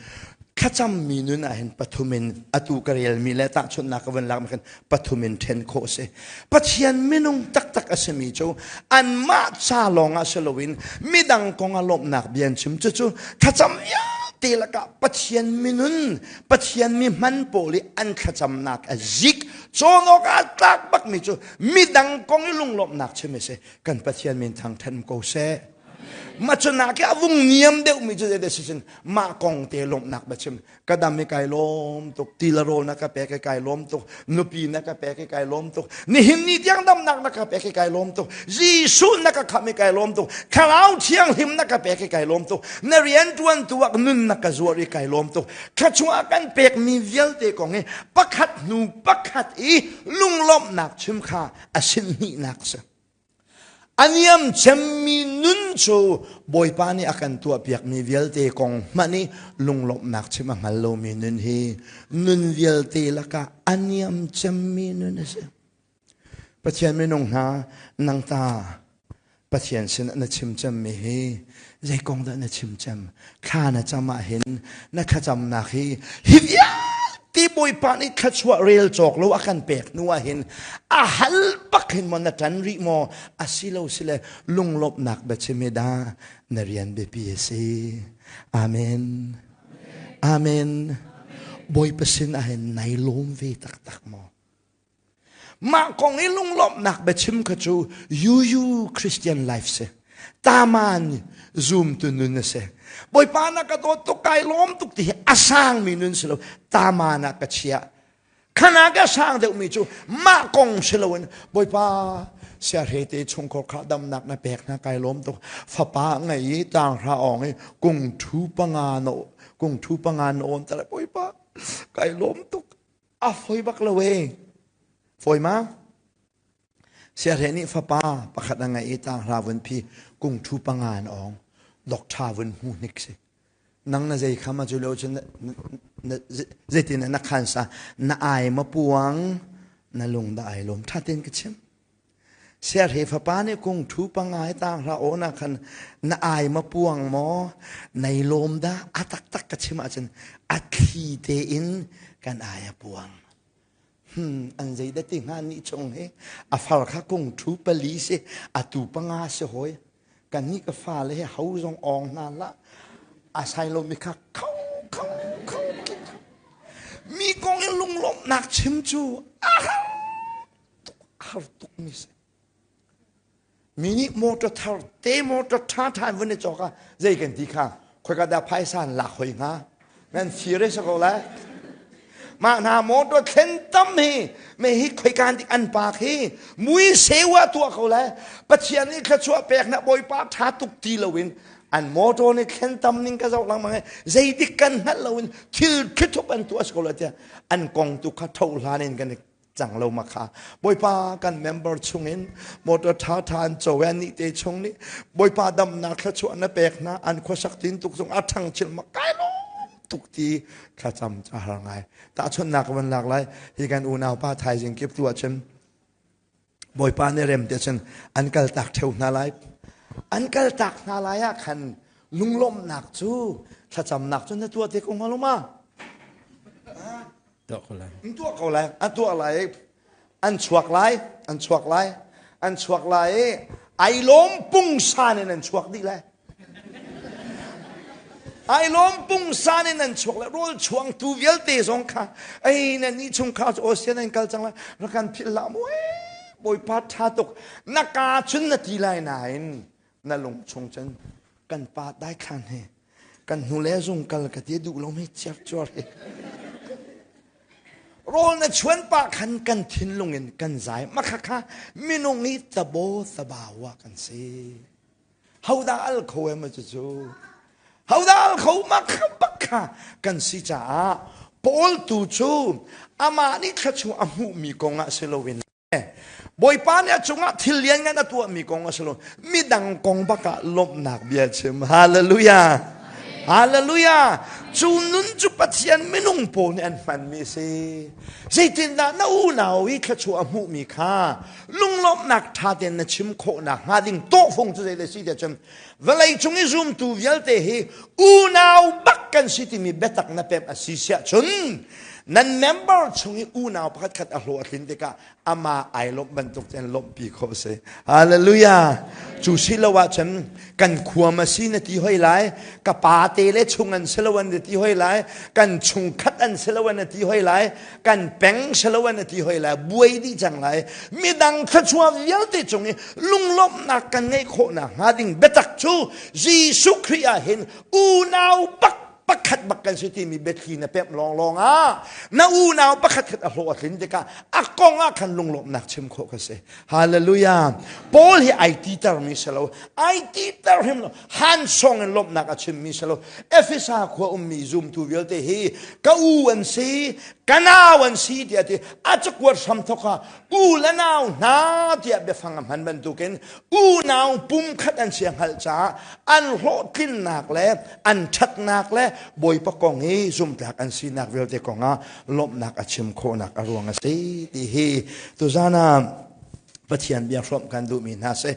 thlacammi nun ah hin pathum in atu ka relmi le tahchunhnak ka vun lak khan pathum in ṭhen khawh a si. Pathian minung taktak a simi cu anmah ca lawng ah si loin midang kong ah lawmhnak bia an chim. Cucu thlacam vialte lakah Pathian minun, Pathian mi hman pawl i an thlacamnak a zik cawn awk ah tlak bakmi cu midang kong i lunglawmhnak chim a si. Kan Pathian min thangṭhat ko seh. Mah cu nak i a vung niam deuhmi cu zeidah si cun mah kong te lawmhnak bia chim. Ka dam i kai lawm tuk, ti le rawl na ka pek i kai lawm tuk, nupi na ka pek i kai lawm tuk, nihin ni tiang damnak na ka pek i kai lawm tuk, Jesuh na ka khamh i kai lawm tuk, Thlarau Thianghlim na ka pek i kai lawm tuk, na rian ṭuantu ah nun na ka zuar i kai lawm tuk. Thluachuah kan pekmi vialte kong hi pakhat hnu pakhat i lunglawmhnak chim kha a sinhnihnak a si. A niam cemmi nun cu Bawipa nih a kan tuahpiakmi vialte kong hmanh i lunglawmhnak chim a hngal lomi nun hi nun vialte lakah a niam cemmi nun a si. Pathian minung hna, nang ta. Pathian sin na chim cemmi hi zei kong dah na chim cem? Thla na cam ah hin na thlacamnak hi hi vialte Bawipa nih thluachuah rel cawk lo a kan pek hnu ah hin a hal bak hin maw na ṭan rih maw asilo sile lunglawmhnak biachim hi dah na rian biapi a si. Amen. Amen. Bawipa sin ah hin nai lawm ve taktak maw? Mah kong i lunglawmhnak biachim kha cu UU Christian life si. Taman zumtu nun a si. Bawipa na ka dawt tuk kai lawm tuk ti hi a sangmi nun si lo. Taman ah ka chiah. Khana ka sang deuhmi cu mah kong si loin Bawipa siahre te chungkhar kha damnak na pek hna kai lawm tuk. Fapa ngei i tanghra awng i kung thu panga na kung thu panga na on tala Bawipa kai lawm tuk. A foi bak lo e. Foi ma? Siahreh nih fapa pakhat a ngeih i tanghra vun phi kung thu panga an ong. Dokṭha vun hmu hnik si. Nang na zei kham a cu lo cun zeitin na khan sa na ai ma puang na lung da ai lawm tha ten ka chim. Siahre fapa nih kung thu panga i tanghra aw na khan na ai ma puang maw nei lawm dah a taktak ka chim ahcun a thli tein kan ai a puang. Hmm, an zei dah ti hnga ni chung hi a far kha kung thu pali si a tu panga si hoi kan ni ka fa le he ho zong ong hna la a sai lo mi kha khau khau khau mi kong in lunglawmhnak chim cu a har har tukmi si. Mi nih motor thar te motor ṭha ṭha in vun i cawk ah zei kan ti kha khoika dah phaisa an lak hoi hnga nan fir i si ko lai mah hna motor thlen tam hi me hi khoika dik an pak hi mui sewa tuah ko lai pathian nih thluachuah pek na bawipa ṭha tuk ti loin an motor nih thlen tam ning ka zoh lengmang i zeidik kan hngalh loin thil thlithup an tuah si ko lai tiah an kong tu kha tho hlan in kan i cang lo ma kha bawipa kan member chungin motor tha tha an co an nih te chung nih bawipa damnak thluachuah na pek hna an khuasak tin tuk zong a thang chil ma kai lawm tuk ti thlacam a har ngai tahchunhnak ka van lak lai hi kan unau pa thaizing kip tu ahcun bawipa nih rem te cun an kal tak theu hna lai an kal tak hna lai ah khan lunglawmhnak cu thlacamnak cu na tuah te ko hnga lo ma Tuah ko lai. An tuah ko lai. An tuah lai. An chuak lai. An chuak lai. An chuak lai i ai lawm pungsan in an chuak dih lai. Ai lawm pungsan in an chuak lai. Rawl chuangtu vialte zong kha ei na ni chung kha cu Ocean an kal cang lai. Rak kan philh hlah mu. Bawipa ṭha tuk. Na ka cun na ti lai nain na lung chung cun kan pa daithlan he kan hnu le zung kal ka ti duh lo mi ciarcuar hi rawl na chuan pa khan kan thinlung in kan zai makha kha minung hi tabo tabawa kan si hoda al kho em cu cu hoda al kho makha bakha kan si caah Paul tu cu amah nih thluachuah a hmuhmi kong ah si loin Bawipa nih a cungah thil lianngan a tuahmi kong a si lo. Midang kong bakah lawmhnak bia chim. Hallelujah. Hallelujah. Cu nun cu Pathian minung pawl nih an hmanmi a si. Zeitindah na unau i thluachuah a hmuhmi kha lunglawmhnak ṭha tein na chim khawhnak hnga ding tawhfung cu zei si tiah cun vawlei cung i zumtu vialte hi unau bak kan si timi biatak na pemh a si siah cun Nan member chung i unau pakhat khat a hlawh a tlin tikah amah ai lawmh bantuk tein lawmhpi khawh a si. Hallelujah. Cu si lo ahcun kan khuam a si na ti hoi lai, ka pa te le chung an si lo an ti hoi lai, kan chungkhat an si lo an ti hoi lai, kan peng si lo an ti hoi lai, buai dih cang lai. Midang thluachuah vialte cung i lunglawmhnak kan ngeih khawhnak hnga ding biatak cu Jesuh Khrih ah hin unau bak pakhat bak kan si timi biathli na pemh lawnglawng ah na unau pakhat khat a hlawh a tlin tikah a kong ah khan lunglawmhnak chim khawh ka si hallelujah Paul hi ai titer mi si lo ai titer hrim lo han song in lawmhnak a chim mi si lo Efesa khua ummi zumtu vialte hi ka u an si ka nau an si tiah ti a cakuat hram thok ah u le nau hna tiah biafang a hman bantukin unau pumkhat an si a hngalh caah an hlawhtlinnak le an ṭhatnak le Bawipa kong i zumtlak an sinak vialte kong ah lawmhnak a chim khawhnak a ruang a si ti hi tuzan ah Pathian bia hrawmh kan duhmi hna si.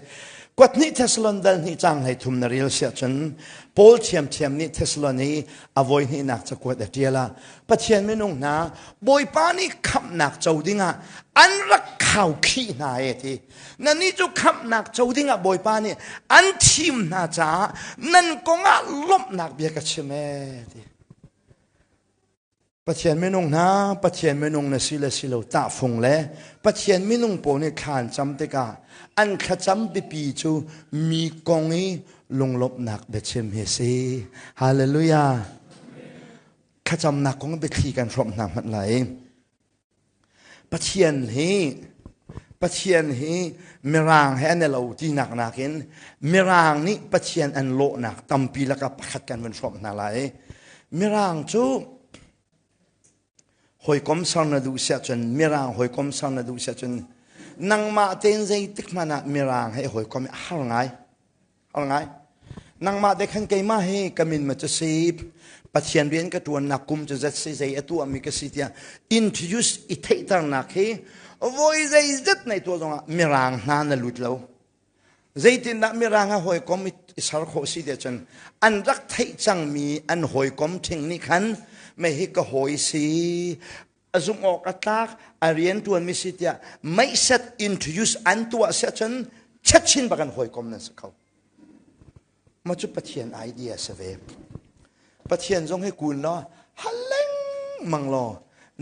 Kuat hnih Thessalon dal hnih caang 13 na rel siah cun Paul thiamthiam nih Thessalon i a voi hnihnak cakuat a ṭial ah Pathian minung hna Bawipa nih khamhnak co dingah an rak khaukhih hna e ti. Nannih cu khamhnak co dingah Bawipa nih an thim hna caah nan kongah lawmhnak bia ka chim e ti. Pathian minung hna, Pathian minung na si le si lo tahfung le Pathian minung pawl nih thla an cam tikah an thlacam biapi cu mi kong i lunglawmhnak biachim hi a si. Hallelujah. Thlacamnak kong biathli kan hrawmh hna hmanh lai. Pathian hi Pathian hi Mirang he an i lo tinak nakin Mirang nih Pathian an lawhnak tampi lakah pakhat kan vun hrawmh hna lai. Mirang cu hawikom ser na duh siah cun Mirang hawikom ser na duh siah cun nangmah tein zeitik hmanh ah Mirang he hawikom a har ngai. Har ngai. Nangmah te khan keimah hi ka min ma cu si Pathian rian ka ṭuannak kum cu zat si zei a tuahmi ka si tiah introduce i theihternak hi voi zeizat nei tuah zongah Mirang hna na lut lo. Zeitindah Mirang a hawikom i ser khawh si tiah cun an rak theih cangmi an hawikom ṭhing nih khan mei hi ka hawi si a zumh awk a tlak a rian ṭuanmi si tiah meihset introduce an tuah siah cun chatchin bak an hawikom nan si kho. Mah cu Pathian idea si ve. Pathian zong hi kun law hal lengmang law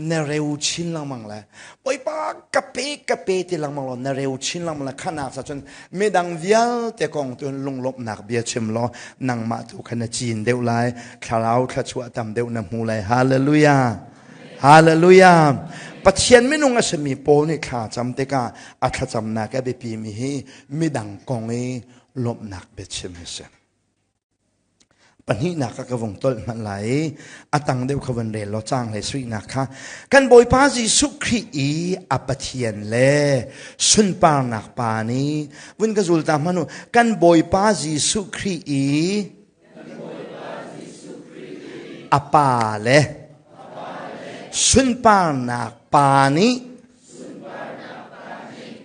na reu chin lengmang le Bawipa ka pe ka pe ti lengmang law na reu chin lengmang le khanak sa cun midang vialte kong tu lunglawmhnak bia chim law nangmah tu kha na cin deuh lai thlarau thluachuah tam deuh na hmu lai hallelujah hallelujah Pathian minung a simi Paul nih thla cam tikah a thlacamnak a biapimi hi midang kong i lawmhnak biachim hi si. Pahnihnak ka ka vung tolh hmanh lai i a tang deuh kha van rel law caang hlei suihnak kha kan Bawipa Jesuh Khrih i a Pathian le sunparnak Pa nih vun ka zul ta hmanh u kan Bawipa Jesuh Khrih i a Pa le sunparnak Pa nih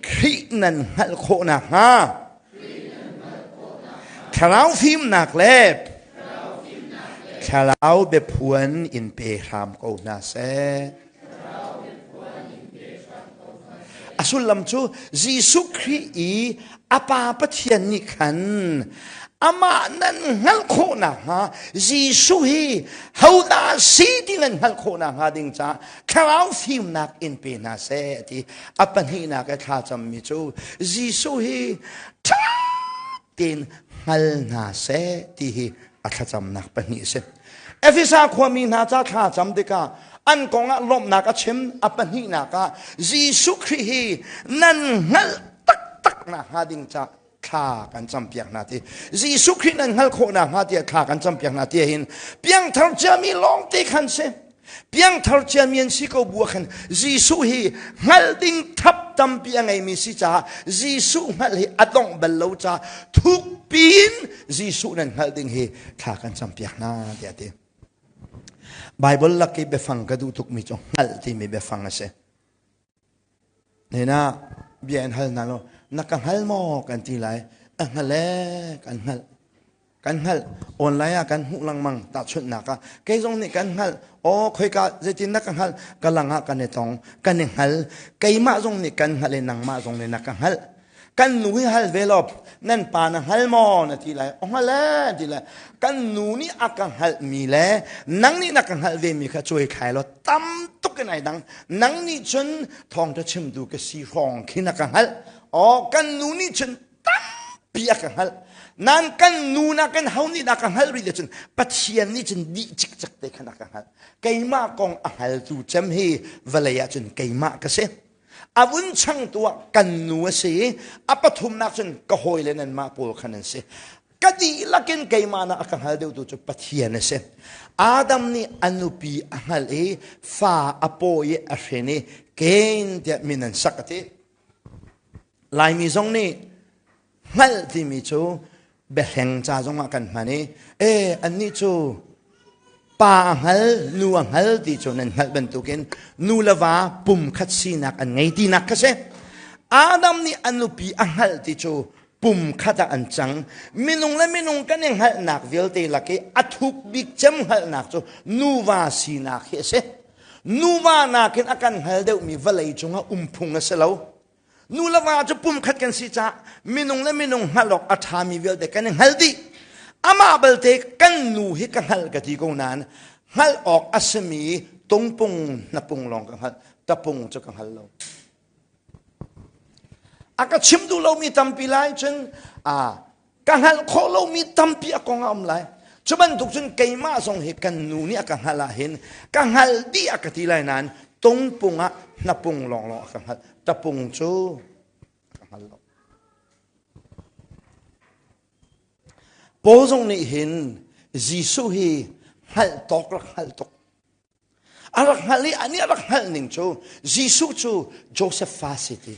Khrih nan hngalh khawh nakhnga Thlarau fimnak le Thlarau biaphuan in pe hram ko hna seh. A sullam cu Jesuh Khrih i a Pa Pathian nih khan amah nan hngalh khawh nakhnga Jesuh hi hodah si ti nan hngalh khawh nakhnga ding caah thlarau fimnak in pe hna seh ti a pahnihnak i thlacammi cu Jesuh hi ṭha tein hngal hna seh ti hi a thlacamnak pahnih a si. Efesa khuami hna ca thlacam tikah an kong ah lawmhnak a chim a pahnihnak ah Jesuh Khrih hi nan hngalh taktak nakhnga ding ca thla kan campiak hna ti Jesuh Khrih nan hngalh khawh nakhnga tiah thla kan campiak hna ti hin piangthar ciami lawngte khan si piangthar ciami an si ko bu ah khan Jesuh hi hngalh ding thap tampi a ngeimi si caah Jesuh hngalh hi a dongh bal lo caah thuk piin Jesuh nan hngalh ding hi thla kan campiak hna tiah ti Bible lak i biafang ka duh tukmi cu hngalh timi biafang a si Nena bia in hal hna law na ka hngal maw kan ti lai. A hngal e kan hngalh. Kan hngalh. Online ah kan hmuh lengmang tahchunhnak ah kei zong nih kan hngalh. Aw khoika zeitin na ka hngalh ka lang ah kan i tong kan i hngal. Keimah zong nih kan hngalh i nangmah zong nih na ka hngalh. Kan nu hi hal ve law nan pa na hngal maw na ti lai. O hngal e ti lai. Kan nu nih a ka hngalhmi le nang nih na ka hngalh ve mi kha cuai thlai law tam tuk in ai dang nang nih cun thawngtha chimtu ka si hrawng khin a ka hngalh aw kan nu nih cun tampi a ka hngalh nan kan nu na kan ho nih dah ka hngalh rih cun pathian nih cun dih cikcek te khan a ka hngalh keimah kong a hngaltu cem hi vawlei ah cun keimah ka si a vun changtu ah kan nu a si i a pathumnak cun ka hawile nanmah pawl khan an si Ka dihlak in keimah nak a ka hngal deuhtu cu Pathian a si. Adam nih a nupi a hngalh i fa a pawi i a hrin i Cain tiah min an sak a ti. Laimi zong nih hngalh timi cu biahleng ca zongah kan hman i e annih cu pa a hngal nu a hngal ti cu nan hngalh bantukin nu le va pum khat sinak an ngei tinak kha si. Adam nih a nupi a hngalh ti cu Pum khat ah an cang. Minung le minung kan i hngalhnak vialte lak i a thuk bik cem hngalhnak cu nuva sinak hi a si. Nuva nakin a kan hngal deuhmi vawlei cungah um phung a si lo. Nu le va cu pum khat kan si caah minung le minung hngalh awk a ṭhami vialte kan i hngal dih. Amah balte kan nu hi ka hngalh ka ti ko nain hngalh awk a simi tungpung hnapung lawng ka hngalh tapung cu ka hngal lo. A ka chim duh lomi tampi lai cun a ka hngalh khawh lomi tampi a kong a um lai. Cu bantuk cun keimah zong hi kan nu nih a ka hngalh ahhin ka hngalh dih a ka ti lai nain tungpung ah hnapung lawnglawng a ka hngalh. Tapung cu ka hngal lo. Paul zong nih hin Jesuh hi hngalh tawk rak hngalh tuk. A rak hngalh i anih a rak hngalh ning cu Jesuh cu Joseph fa si ti.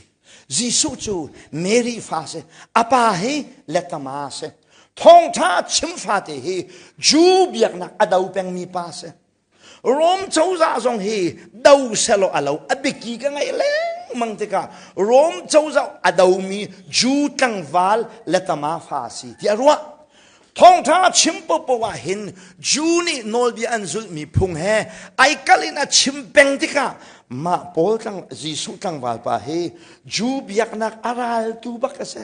Jesuh cu Mary fa si. A pa hi letama si. Thawngṭha chim fate hi Jew biaknak a do pengmi pa si. Rom cozah zong hi do selaw a lo a biaki ka ngaih lengmang tikah Rom cozah a domi Jew tlangval letama fa si ti a ruah. Thawngṭha chim popo ah hin Jew nih nawlbia an zulhmi phung he ai kal in a chim peng tikah mah Paul tlang Jesuh tlangval pa hi Jew biaknak a raltu bak a si.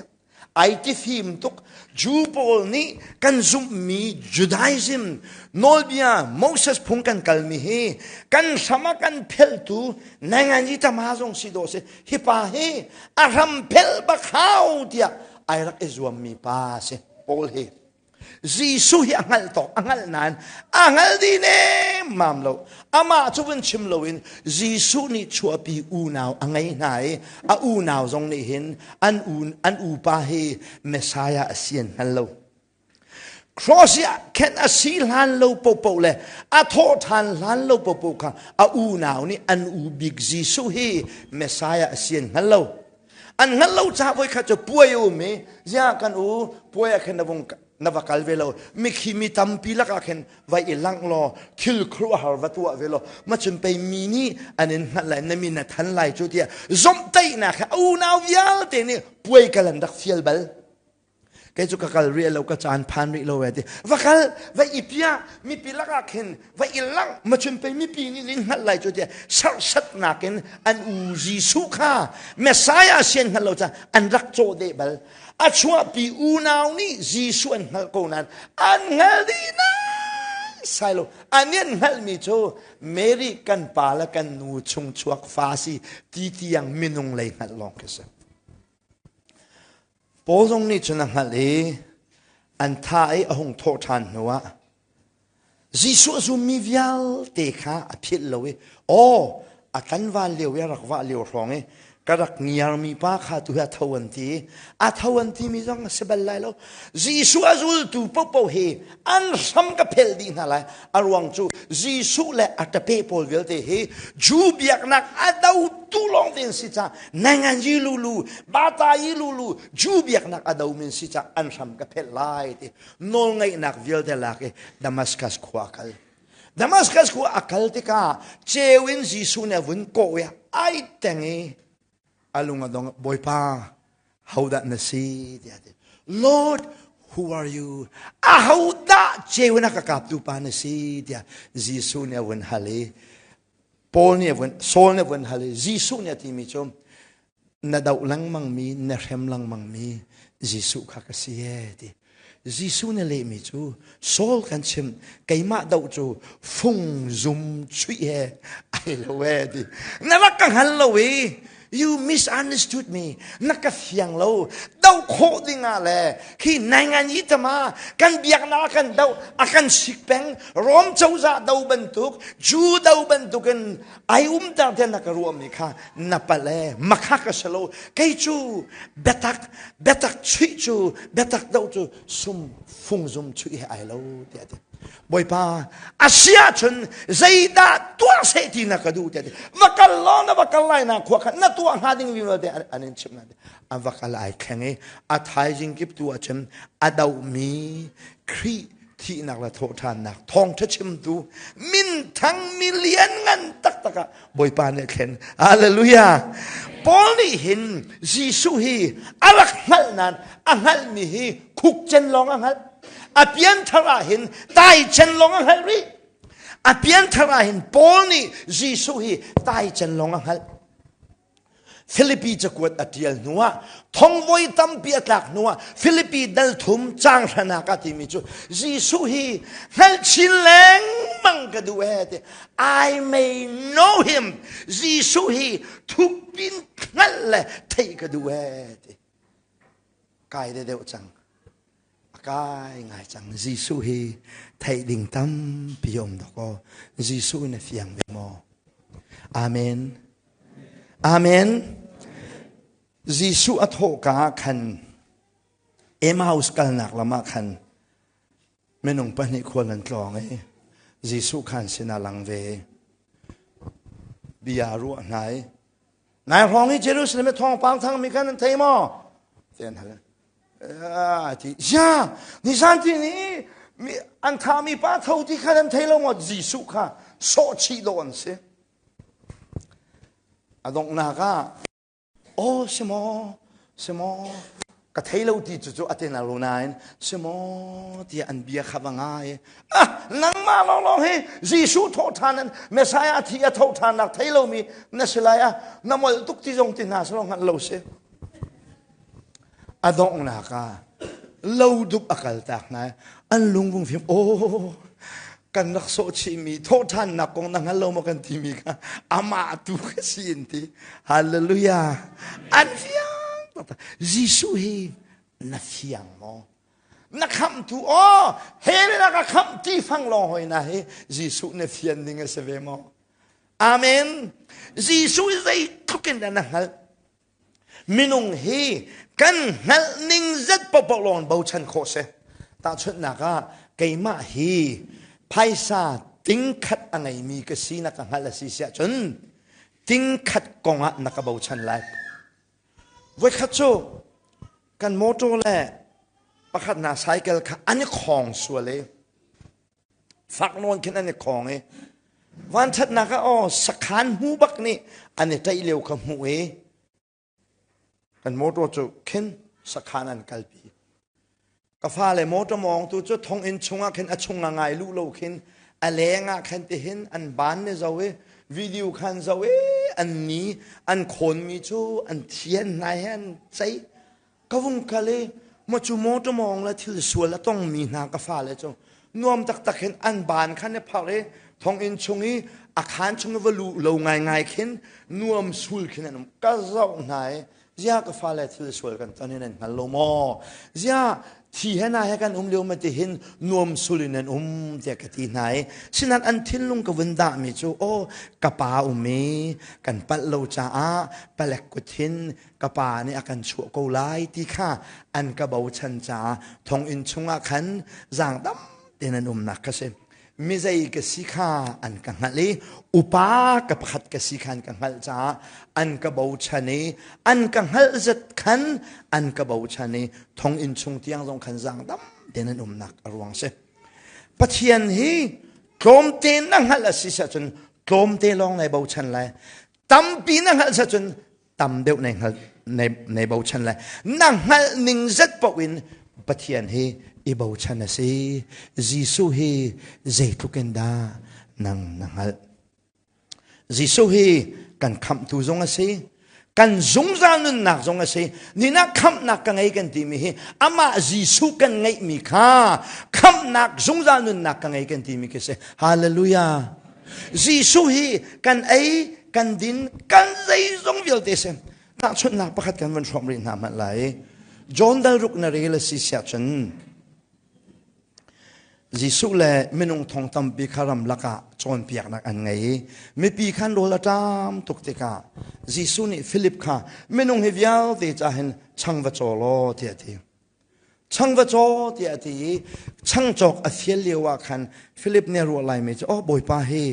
Ai ti fim tuk. Jew pawl nih kan zumhmi Judaism nawlbia Moses phung kan kalmi hi kan hram ah kan pheltu nangan tama zong si dawh si. Hi pa hi a hram phel bak hau tiah ai rak i zuammi pa si. Paul hi Jesuh hi a hngalh tawk a hngalh nain a hngal dih nemmam lo amah cu vun chim loin Jesuh nih chuahpi unau a ngei hna i a unau zong nih hin an u an upa hi Messiah a si an hngal lo cross i khen a si hlan lo popo le a thawh ṭhan hlan lo popo kha a unau nih an u bik Jesuh hi Messiah a si an hngal lo An hngalh lo caah voikhat cu puai a um i ziah kan u puai ah khin na vung na va kal ve lo mikhi mi tampi lakah khin vai i langh law thil khuaruahhar va tuah ve law macun pei mi nih an in hngalh lai na min a than lai cu tiah zomhtaihnak he a unau vialte nih puai kal an rak fial bal. Kei cu ka kal rih lo ka caan phan rih lo e ti va kal va i piah mipi lakah khin va i langh machun pei mipi nih nin hngalh lai cu tiah serhsatnak in an u Jesuh kha Messiah si an hngalh lo caah an rak cawh deh bal a chuahpi unau nih Jesuh an hngalh ko nain an hngal dih sai lo an an hngalhmi cu Mary kan pa le kan nu chung chuak fa si ti tiang minung lei hngalh lawng khi si Paul zong nih cun a hngalh i an tha i a hung thawh ṭhan hnuah Jesuh a zummi vialte kha a philh lo i aw a tlanval lio i a rak vah lio hrawng i ka rak ngiarmi pa kha tu hi a tho an ti a tho an timi zong a si bal lai lo Jesuh a zultu paohpaoh hi an hram ka phelh dih hna lai a ruang cu Jesuh le a ṭape pawl vialte hi Jew biaknak a dotu lawng te an si caah nangan yi lulu bata yi lulu Jew biaknak a do min si caah an hram ka phelh lai ti nawlngeihnak vialte lak i Damascus khua a kal Damascus khua a kal tikah ceu in Jesuh nih a vun kawh i ai teng i a lung a dong Bawipa hodah na si tiah ti Lord who are you ahodah ceu in a ka kaptu pa na si tiah Jesuh nih a vun hal i Paul nih a vun Saul nih a vun hal i Jesuh nih a timi cu na doh lengmang mi na hrem lengmang mi Jesuh kha ka si e ti Jesuh nih lehmi cu Saul kan chim keimah doh cu fung zum chuih he ai lo e ti na rak ka hngal lo i you misunderstood me na ka fiang lo do khawh ding ah le khi naingan yi tama kan biaknak kan do a kan sik peng Rom cozah do bantuk Jew do bantuk in ai umter te na ka ruahmi kha na palh e makha ka si lo kei cu biatak biatak chuih cu biatak do cu sum fungzum chuih he ai lo tiah ti bawipa a si ahcun zeidah tuah seh ti na ka duh tiah ti va kal law na va kal lai na khua kha na tuah hnga ding vialte an in chimh na a va kal ai thleng i a thaizing kip tu ahcun a dohmi Khrih thihnak le thawhṭhannak thawngṭha chimtu minthang milian ngan taktak ah Bawipa nih a thlen. Hallelujah! Paul nih hin Jesuh hi a rak hngalh nain a hngalhmi hi khukcen lawng a hngalh. A pianthar ah hin taicen lawng a hngalh rih. A pianthar ah hin Paul nih Jesuh hi taicen lawng a hngalh. Filipi cakuat a ṭial hnuah thongvoi tampi a tlak hnuah Filipi dal thum caang hranak ah timi cu Jesuh hi hngalh chin lengmang ka duh ee ti. I may know him. Jesuh hi thukpin hngalh le theih ka duh ee ti. Kai de deuh cang. A kai ngai cang. Jesuh hi theih ding tampi um dok aw. Jesuh in a fiang ve maw? Amen. Amen. Jesuh a thawhka ah khan Emmaus kalnak lam ah khan minung pahnih khual an tlawng i Jesuh khan sinah lang ve. Bia ruah hna i nai hrawng i Jerusalem i thawngpang thangmi khan an thei maw? Ti an hal. Ti ya nizan ti ni an thahmi pa tho ti khan an thei lo maw? Jesuh kha sawh chih dawh an si. A donghnak ah aw si maw si maw ka thei lo ti cu cu a te na lo nain si maw tiah an bia kha va ngai ah nangmah lawnglawng hi Jesuh thawhṭhan an Messiah thi a thawhṭhannak thei lomi na si lai ah na molh tuk ti zong ti hna selaw hngalh lo si A donghnak ah lo dup a kaltak hna i an lung vung fim aw kan rak sawh chihmi thawhṭhannak kong na hngal lo maw kan timi kha amah tu ka si in ti hallelujah an fiang taktak Jesuh hi na fiang maw na khamhtu aw he na ka khamh ti fang lawng hoi na hi Jesuh na fian ding a si ve maw amen Jesuh zeitluk in dah na hngalh Minung hi kan hngalh ning zet paohpaoh lawng bochan khawh si. Tahchunhnak ah keimah hi phaisa tingkhat a ngeimi ka si na ka hngalh a si siah cun tingkhat kong ah na ka bochan lai. Voikhat cu kan motor le pakhat hna cycle kha an i khawng sual i fak nawn khin an i khawng i vanṭhatnak ah aw sakhan hmu bak nih an i ṭaih lio kha hmuh i kan motor cu khin sakhan an kalpi ka fale motor mawngtu cu thonginn chungah khin a chung a ngai luh lo khin a leng ah khan tihin an ban ni zo i video khan zo i an ni an khawnmi cu an thian hna he an cei Ka vung kal i maw cu mawṭaw mawng le thil sual a tongmi hna ka fale cu nuam taktak hin an baan khan i pharh i thonginn chung i a khaan chung i va luh lo ngaingai khin nuam sul khin an um. Ka zoh hna i ziah ka fale thil sual kan ton hi nan hngal lo maw? Ziah thi he na he kan um lio ma ti hin nuam sul in an um tiah ka ti hna i sinan an thinlung ka vun dahmi cu aw ka pa um i kan palh lo caah palek kut hin ka pa nih a kan chuah ko lai ti kha an ka bochan caah thonginn chungah khan zaangdam tein an umnak ka si mizei ka si kha an ka hngalh i upa ka pakhat ka si kha an ka hngalh caah an ka bochan i an ka hngalh zat khan an ka bochan i thonginn chung tiang zong khan zaangdam tein an umnak a ruang si Pathian hi tlawmte na hngalh a si cun tlawmte lawng nai bochan lai tampi na hngalh cun tam deuh nei hngal nei bochan le na hngalh ning zet paoh in Pathian hi i bochan a si Jesuh hi zeitluk in dah nang na hngalh Jesuh hi kan khamhtu zong a si kan zungzal nunnak zong a si nina khamhnak ka ngei kan timi hi amah Jesuh kan ngeihmi kha khamhnak zungzal nunnak ka ngei kan timi khi si hallelujah Jesuh hi kan ei kan din kan zeizong vialte si tahchunhnak pakhat kan van hrawm rih hna hmanh lai John dal ruk na rel a si siah cun Jesuh le minung thong tampi kha ramlak ah cawnpiaknak an ngei i mipi khan rawl a ṭam tuk tikah Jesuh nih Philip kha minung hi vialte ca hin chang va caw law tiah a ti. Chang va caw tiah a ti i changcawk a fial lio ah khan Philip nih a ruah laimi cu oh Bawipa hi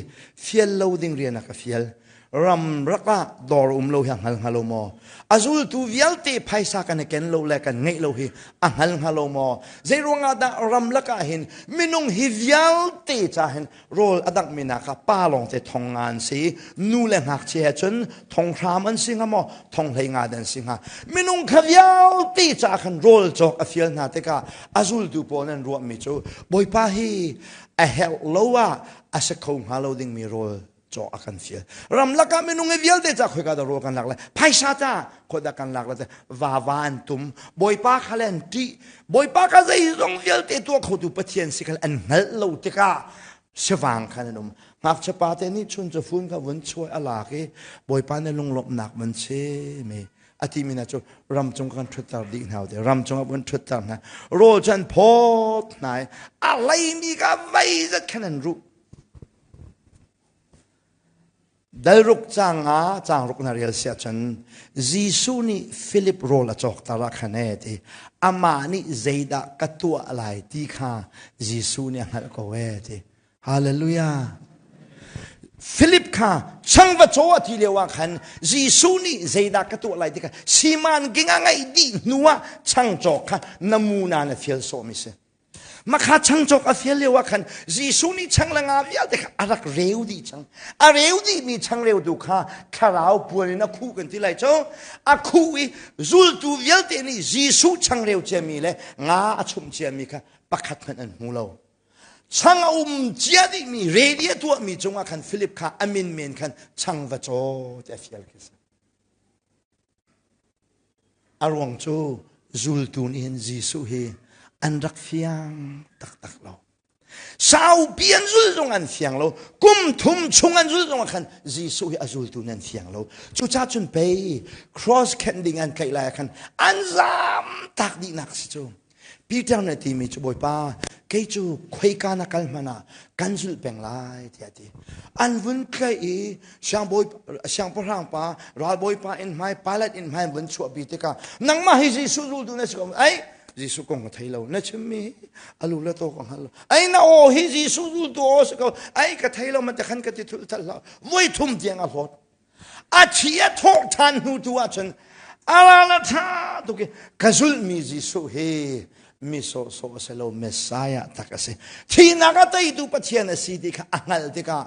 fial lo ding rian a ka fial. Ram rak ah dawr um lo hi a hngal hnga lo maw? A zultu vialte phaisa kan i ken lo le kan ngeih lo hi a hngal hnga lo maw? Zei ruangah dah ram lakah hin minung hi vialte ca hin rawl a danghmi hna kha pa lawngte thong nga an si, nu le ngakchia he cun thong hram an si hnga maw? Thong hlei nga an si hnga. Minung kha vialte ca khan rawl cawk a fial hna tikah a zultu pawl nan ruahmi cu Bawipa hi a herh lo ah a si kho hnga lo dingmi rawl cawk a kan fial. Ramlak ah minung i vialte ca khoika dah rawl kan lak lai? Phaisa ca khodah kan lak lai? Vava an tum. Bawipa kha le an ṭih. Bawipa kha zeizong vialte tuah khotu Pathian si kha an hngalh lo tikah sivang khan an um. Ngakchia pa te nih chun cu fun kha vun chuai a lak i Bawipa nih lunglawmhnak vun chim i a timi hna cu ram cung kan ṭhutter dih hna te ram cungah vun ṭhutter hna rawl cu an phawt hna i a leimi kha vei zat khan an ruh Dalruk caang ah caangruk na rel si ahcun Jesuh nih Philip rawl a cawkter ah khan ee ti amah nih zeidah ka tuah lai ti kha Jesuh nih a hngalh ko ee ti. Hallelujah. Philip kha changva caw a ti lio ah khan Jesuh nih zeidah ka tuah lai ti kha siman ging a ngeih dih hnu ah chang cawk kha namuna na fial sawhmi si. Makha changcawk a fial lio ah khan Jesuh nih chang le nga vialte kha a rak reu dih cang. A reu dihmi changreu tu kha thlarau puan in a khuh kan ti lai cu. A khuh i zultu vialte nih Jesuh changreu ciami le nga a chumh ciami kha pakhat hmanh an hmu lo. Chang a um cia dihmi ready a tuahmi cungah khan Philip kha a min men khan chang va caw ti a fial khi si. A ruang cu zultu nih hin Jesuh hi an rak fiang taktak lo. Saupi an zul zong an fiang lo. Kum thum chung an zul zong ah khan Jesuh hi a zultu nih an fiang lo. Cucaah cun pei cross khenh ding an tlaih lai ah khan an zam tak dihnak si cu. Peter nih a timi cu Bawipa kei cu khoika na kal hmanh ah kan zulh peng lai tiah a ti. An vun tlaih i siangpahrang pa ralbawipa inn hmai Pilate inn hmai vun chuahpi tikah nangmah hi Jesuh zultu na si ko ai Jesuh kong ka thei lo na chimmi a lu le to ka hngal lo ai na aw hi Jesuh zultu aw si ko ai ka thei lo man te khan ka ti thul thal hlah voi thum tiang a hlawt A thi a thawh ṭhan hnu tu ahcun a ral a ṭha tuk i ka zulhmi Jesuh hi mi sawhsawh a si lo Messiah tak a si. Thihnak a teitu Pathian a si ti kha a hngalh tikah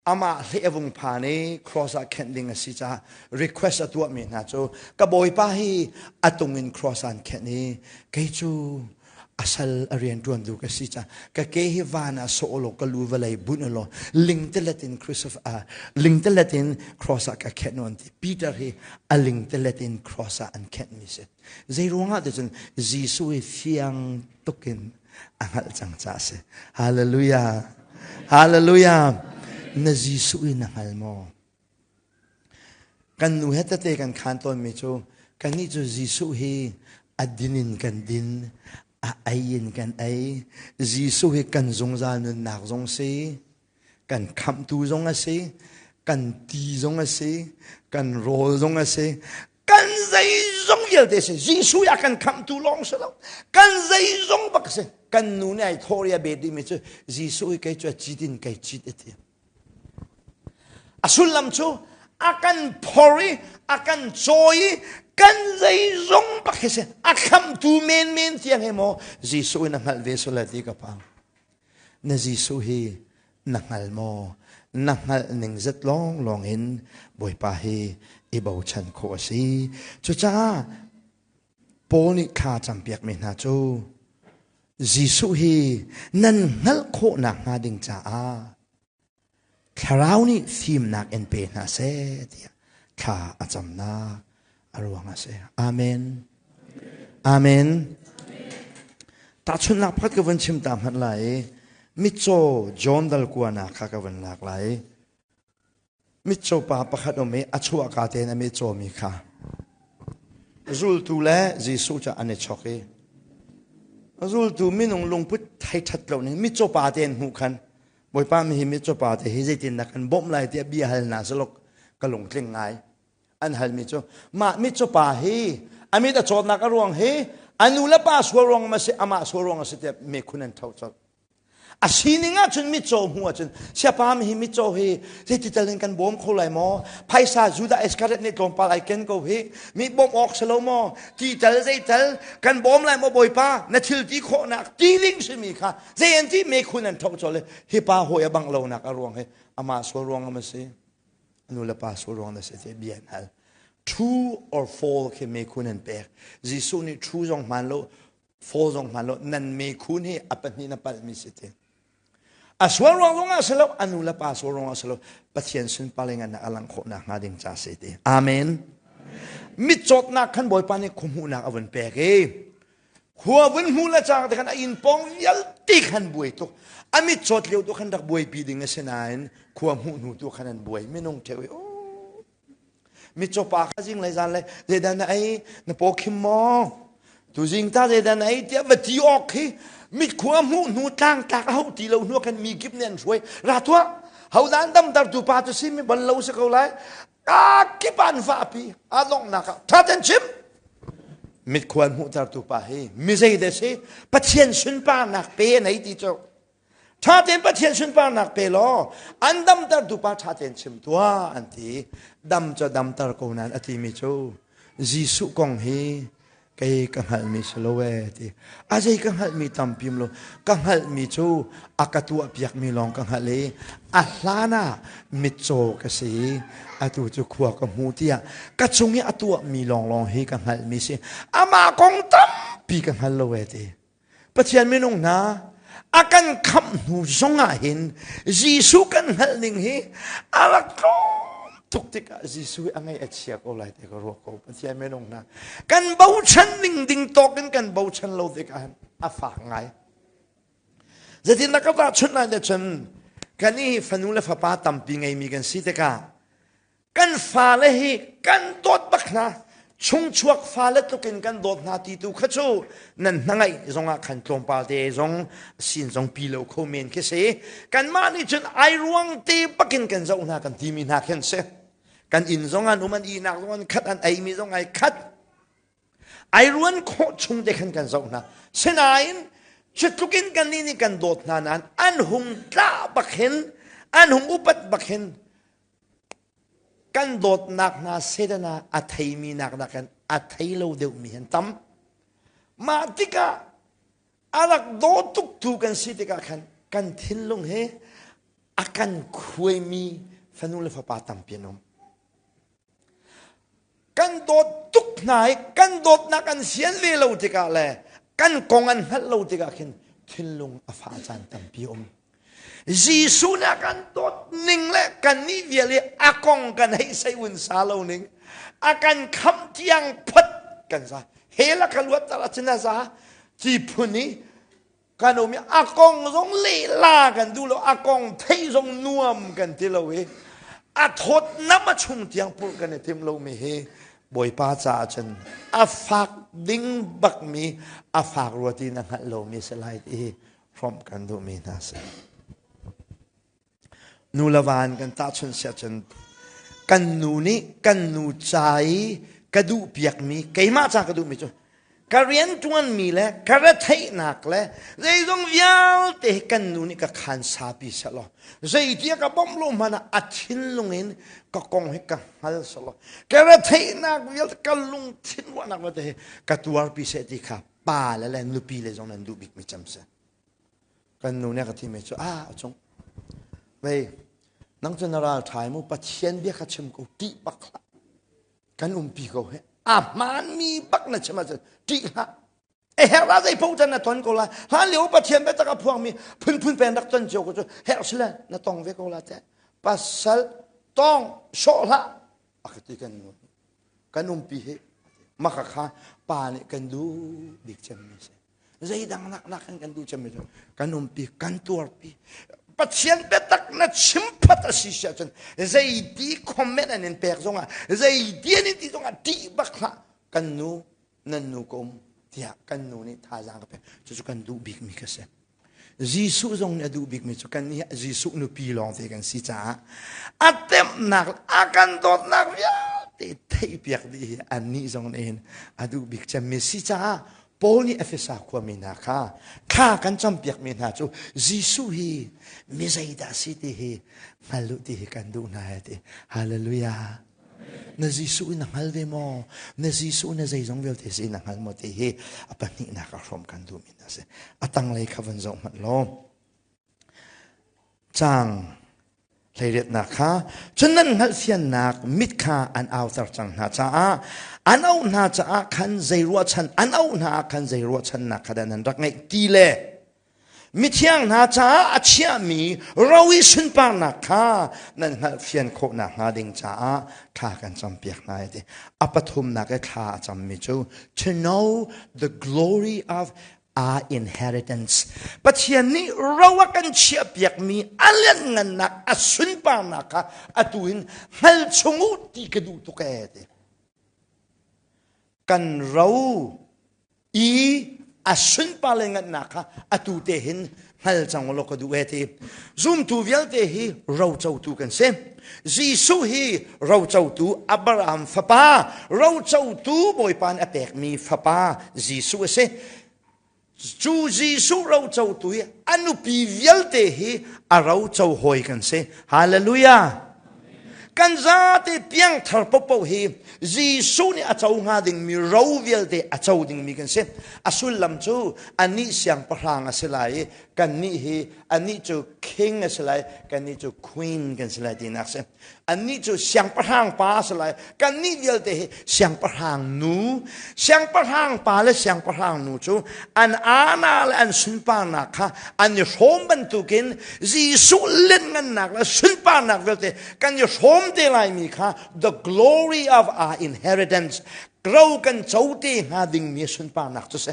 amah hleh a vung phan i cross ah khenh ding a si caah request a tuahmi hna cu ka bawipa hi a tung in cross an khenh i kei cu a sal a rian ṭuantu ka si caah ka ke hi van ah sawh law ka lu vawlei bunh law lingtelet in Christopher lingtelet in cross ah ka khenh an ti Peter hi a lingtelet in cross ah an khenh mi si zei ruangah ti cun Jesuh hi fiang tukin a hngalh cang caah si hallelujah hallelujah na Jesuh hi na hngal maw Kan nu he tete kan khaan tawnmi cu kannih cu Jesuh hi a din in kan din, a ei in kan ei. Jesuh hi kan zungzal nunnak zong si, kan khamhtu zong a si, kan ti zong a si, kan rawl zong a si, kan zeizong vialte si. Jesuh a kan khamhtu lawng si lo. Kan zeizong bak si. Kan nu nih ai thawh i a bet dihmi cu Jesuh hi kei cu a cit in kei cit a ti. A sullam cu a kan phor i a kan cawi i kan zeizong bak hi si a khamtu menmen tiang he maw Jesuh in a hngalh ve sual ti ka phang. Na Jesuh hi na hngal maw? Na hngalh ning zat lawnglawng in Bawipa hi i bochan khawh a si. Cucaah Paul nih thla campiakmi hna cu Jesuh hi nan hngalh khawh nakhnga ding caah Thlarau nih fimnak in pe hna seh tiah thla a camnak a ruang a si. Amen. Amen. Tahchunhnak pakhat ka vun chim ta hmanh lai i mitcaw John dal kuana kha ka vun lak lai. Mitcaw pa pakhat um i a chuahka tein a mitcawmi kha zultu le Jesuh cu an i chok i zultu minung lungput thei ṭhat lo ning mitcaw pa tein hmuh khan Bawipa mi hi mitcaw pa te hi zeitin dah kan bawmh lai tiah bia hal hna salok ka lungtling ngai an halmi cu mah mitcaw pa hi a mit a cawtnak a ruang hi a nu le pa sual ruang ma si amah sual ruang a si tiah mekhun an tho colh. A sining ahcun mitcaw hmuh ahcun siapa mi hi mitcaw hi zeiti tal in kan bawm kho lai maw? Phaisa Judah Iskariot nih tlawmpal ai ken ko hi. Mi bawmh awk si lo maw? Ti tal zei tal kan bawm lai maw Bawipa? Na thil ti khawhnak ti ding simi kha zei an ti mekhun an thok cawle hi pa hawi a bangh lonak a ruang hi amah sual ruang am a si. Nu le pa sual ruang na si ti bia an hal. True or false khi mekhun an pek. Jesuh nih true zong hmaan lo Fall zong hman lo nan mekhun hi a pahnih na palhmi si ti. A sual ruang zong ah si lo, a nu le pa sual ruang ah si lo, Pathian sunparling an a lang khawh nak hnga ding ca si ti. Amen. Mitcawtnak khan Bawipa nih khuahmuhnak a vun pek i khua vun hmu le cang te khan a inn pawng vialte khan buai tuk. A mitcawt lio tu khan rak buaipi ding a si nain khua hmuh hnu tu khan an buai minung theu i oh Mitcaw pa kha zinglei zanlei zeidah na ei na paw khim maw tuzing ta zeidah na ei tiah va ti awk khi mitkhua hmuh hnu tlangtlak a hauh ti lo hnu khan mi kip nih an hruai ra tuah hodah an damtertu pa cu si mi ban lo si ko lai a kip an vahpi a donghnak ah ṭha ten chim mitkhua an hmuhtertu pa hi mi zei dah si Pathian sunparnak pe an ei ti cu Ṭha tein Pathian sunparnak pe law an damtertu pa ṭha tein chim tuah an ti. Dam cu damter ko nain a timi cu Jesuh kong hi kei ka hngalhmi si lo ee ti. A zei ka hngalhmi tampi lo. Ka hngalhmi cu a ka tuahpiakmi lawng ka hngalh i a hlan ah mitcaw ka si i atu cu khua ka hmu tiah ka cung i a tuahmi lawnglawng hi ka hngalhmi si. Amah kong tampi ka hngal lo ee ti. Pathian minung hna a kan khamh hnu zongah hin Jesuh kan hngalh ning hi a rak tlawm tuk tikah Jesuh hi a ngaih a chia ko lai ti ka ruah ko Pathian minung hna kan bochan ning ding tawk in kan bochan lo tikah hin a fak ngai zeitin na ka tahchunh lai cun kan i fanu le fapa tampi ngeimi kan si tikah Kan fale hi kan dawt bak hna. Chungchuak fale tluk in kan dawt hna ti tu kha cu nan hnangaih zongah khan tlawmpal te zong sin zong pi lo kho men khi si. Kanmah nih cun ai ruang te bakin kan zoh hna kan timi hna khin si. Kan inn zong an um an ihnak zong an khat an eimi zong ai khat. Ai ruan khawh chung te khan kan zoh hna. Sinain cutluk in kannih nih kan dawt hna nain an hung tlah bak hin an hung upat bak hin Kan dawtnak hna Satan ah a theimi nak nakin a thei lo deuhmi an tam. Mah tikah a rak daw tuktu kan si tikah khan kan thinlung he a kan khuaimi fanu le fapa tampi an um. Kan dawt tuk hna i kan dawtnak an sian ve lo tikah le kan kong an hngalh lo tikah khin thinlung a fah caan tampi um. Jesuh nih a kan dawt ning le kannih vial i a kong kan hei sei un sa lo ning a kan khamh tiang phot kan za hell a ka luat tar achin a za ti phun i kan um i a kong zong lehla kan duh lo a kong theih zong nuam kan ti lo i a thawt nam a chung tiang purh kan i tim lo mi hi Bawipa caah cun a fak ding bak mi a fak rua ti na hngalh lo mi si lai ti hi hrawmh kan duhmi hna si. Nu le va in kan tahchunh siah cun kan nu nih kan nu ca i ka duh piakmi keimah ca ka duhmi cu ka rianṭuanmi le ka retheihnak le zeizong vialte hi kan nu nih ka khaan sapi sehlaw zeitia ka bawmh lo hmanh ah a thinlung in ka kong hi ka hngal sehlaw ka retheihnak vialte ka lungthin ruahnak vialte hi ka tuarpi seh ti kha pa le le nupi le zong nan duh bikmi cem si kan nu nih a ka timi cu ah a cung vei nang cu na ral ṭhai mu pathian bia kha chim ko ṭih bak hlah kan umpi ko he a hmaanmi bak na chim ahcun ṭih hlah e herh ah zei paoh can na ton ko lai hlan lio pathian biatak a phuangmi phunphun pen rak ton cio ko cu herh sile na tong ve ko la te pasal tong sawh hlah a ka ti kan nu kan umpi hi maka kha pa nih kan duh bik cemmi si zeidang nak nak kan kan duh cemmi cu kan umpi kan tuarpi Pathian biatak na chim phat a si si ahcun zeiti comment an in pek zongah zeiti an in ti zongah ṭih bak hlah kan nu nan nu ka um tiah kan nu nih thazaang ka pek cucu kan duh bikmi ka si Jesuh zong nih a duh bikmi cu kan nih Jesuh nupi lawngte kan si caah a temhnak a kan dawtnak vialte theihpiak dih hi annih zong nih hin a duh bik cemmi si caah. Paul nih Efesa khuami hna kha thla kan campiakmi hna cu Jesuh hi mi zeidah si ti hi hngal u ti hi kan duh hna ti. Hallelujah. Na Jesuh in na hngal ve maw? Na Jesuh na zeizong vialte si na hngal maw ti hi a pahnihnak a hrawm kan duhmi hna si. A tanglei kha van zoh hmanh law. Caang hleiriatnak kha cun nan hngalhfiannak mit kha an auter cang hna caah an auh hna caah khan zei ruahchan an auh hna ah khan zei ruahchannak kha dah nan rak ngeih ti le mithiang hna caah a chiahmi ro i sunparnak kha nan hngalhfian khawh nakhnga ding caah thla kan campiak hna ti a pathumnak i thla a cammi cu to know the glory of our inheritance. Pathian nih ro a kan chiahpiakmi a lianngannak a sunparnak kha atu in hngal chung u ti ka duh tuk ee ti. Kan ro i a sunpar le ngannak kha atu te hin hngal cang law ka duh ee ti. Zumtu vialte hi rocotu kan si. Jesuh hi rocotu Abraham fapa, rocotu Bawipa nih a pekmi fapa Jesuh a si. Cu Jesuh rocotu hi a nupi vialte hi a roco hawi kan si. Hallelujah! Kan zate piangthar popo hi Jesuh nih a co hnga dingmi ro vialte a co dingmi kan si. A sullam cu anih siangpahrang a si lai i kannih hi anih cu king a si lai kannih cu queen kan si lai tinak si annih cu siangpahrang pa a si lai kannih vialte hi siangpahrang nu siangpahrang pa le siangpahrang nu cu an ana le an sunparnak kha an i hrawm bantukin Jesuh lianngannak le sunparnak vialte kan i hrawm te laimi kha the glory of our inheritance ro kan co te hnga dingmi sunparnak cu si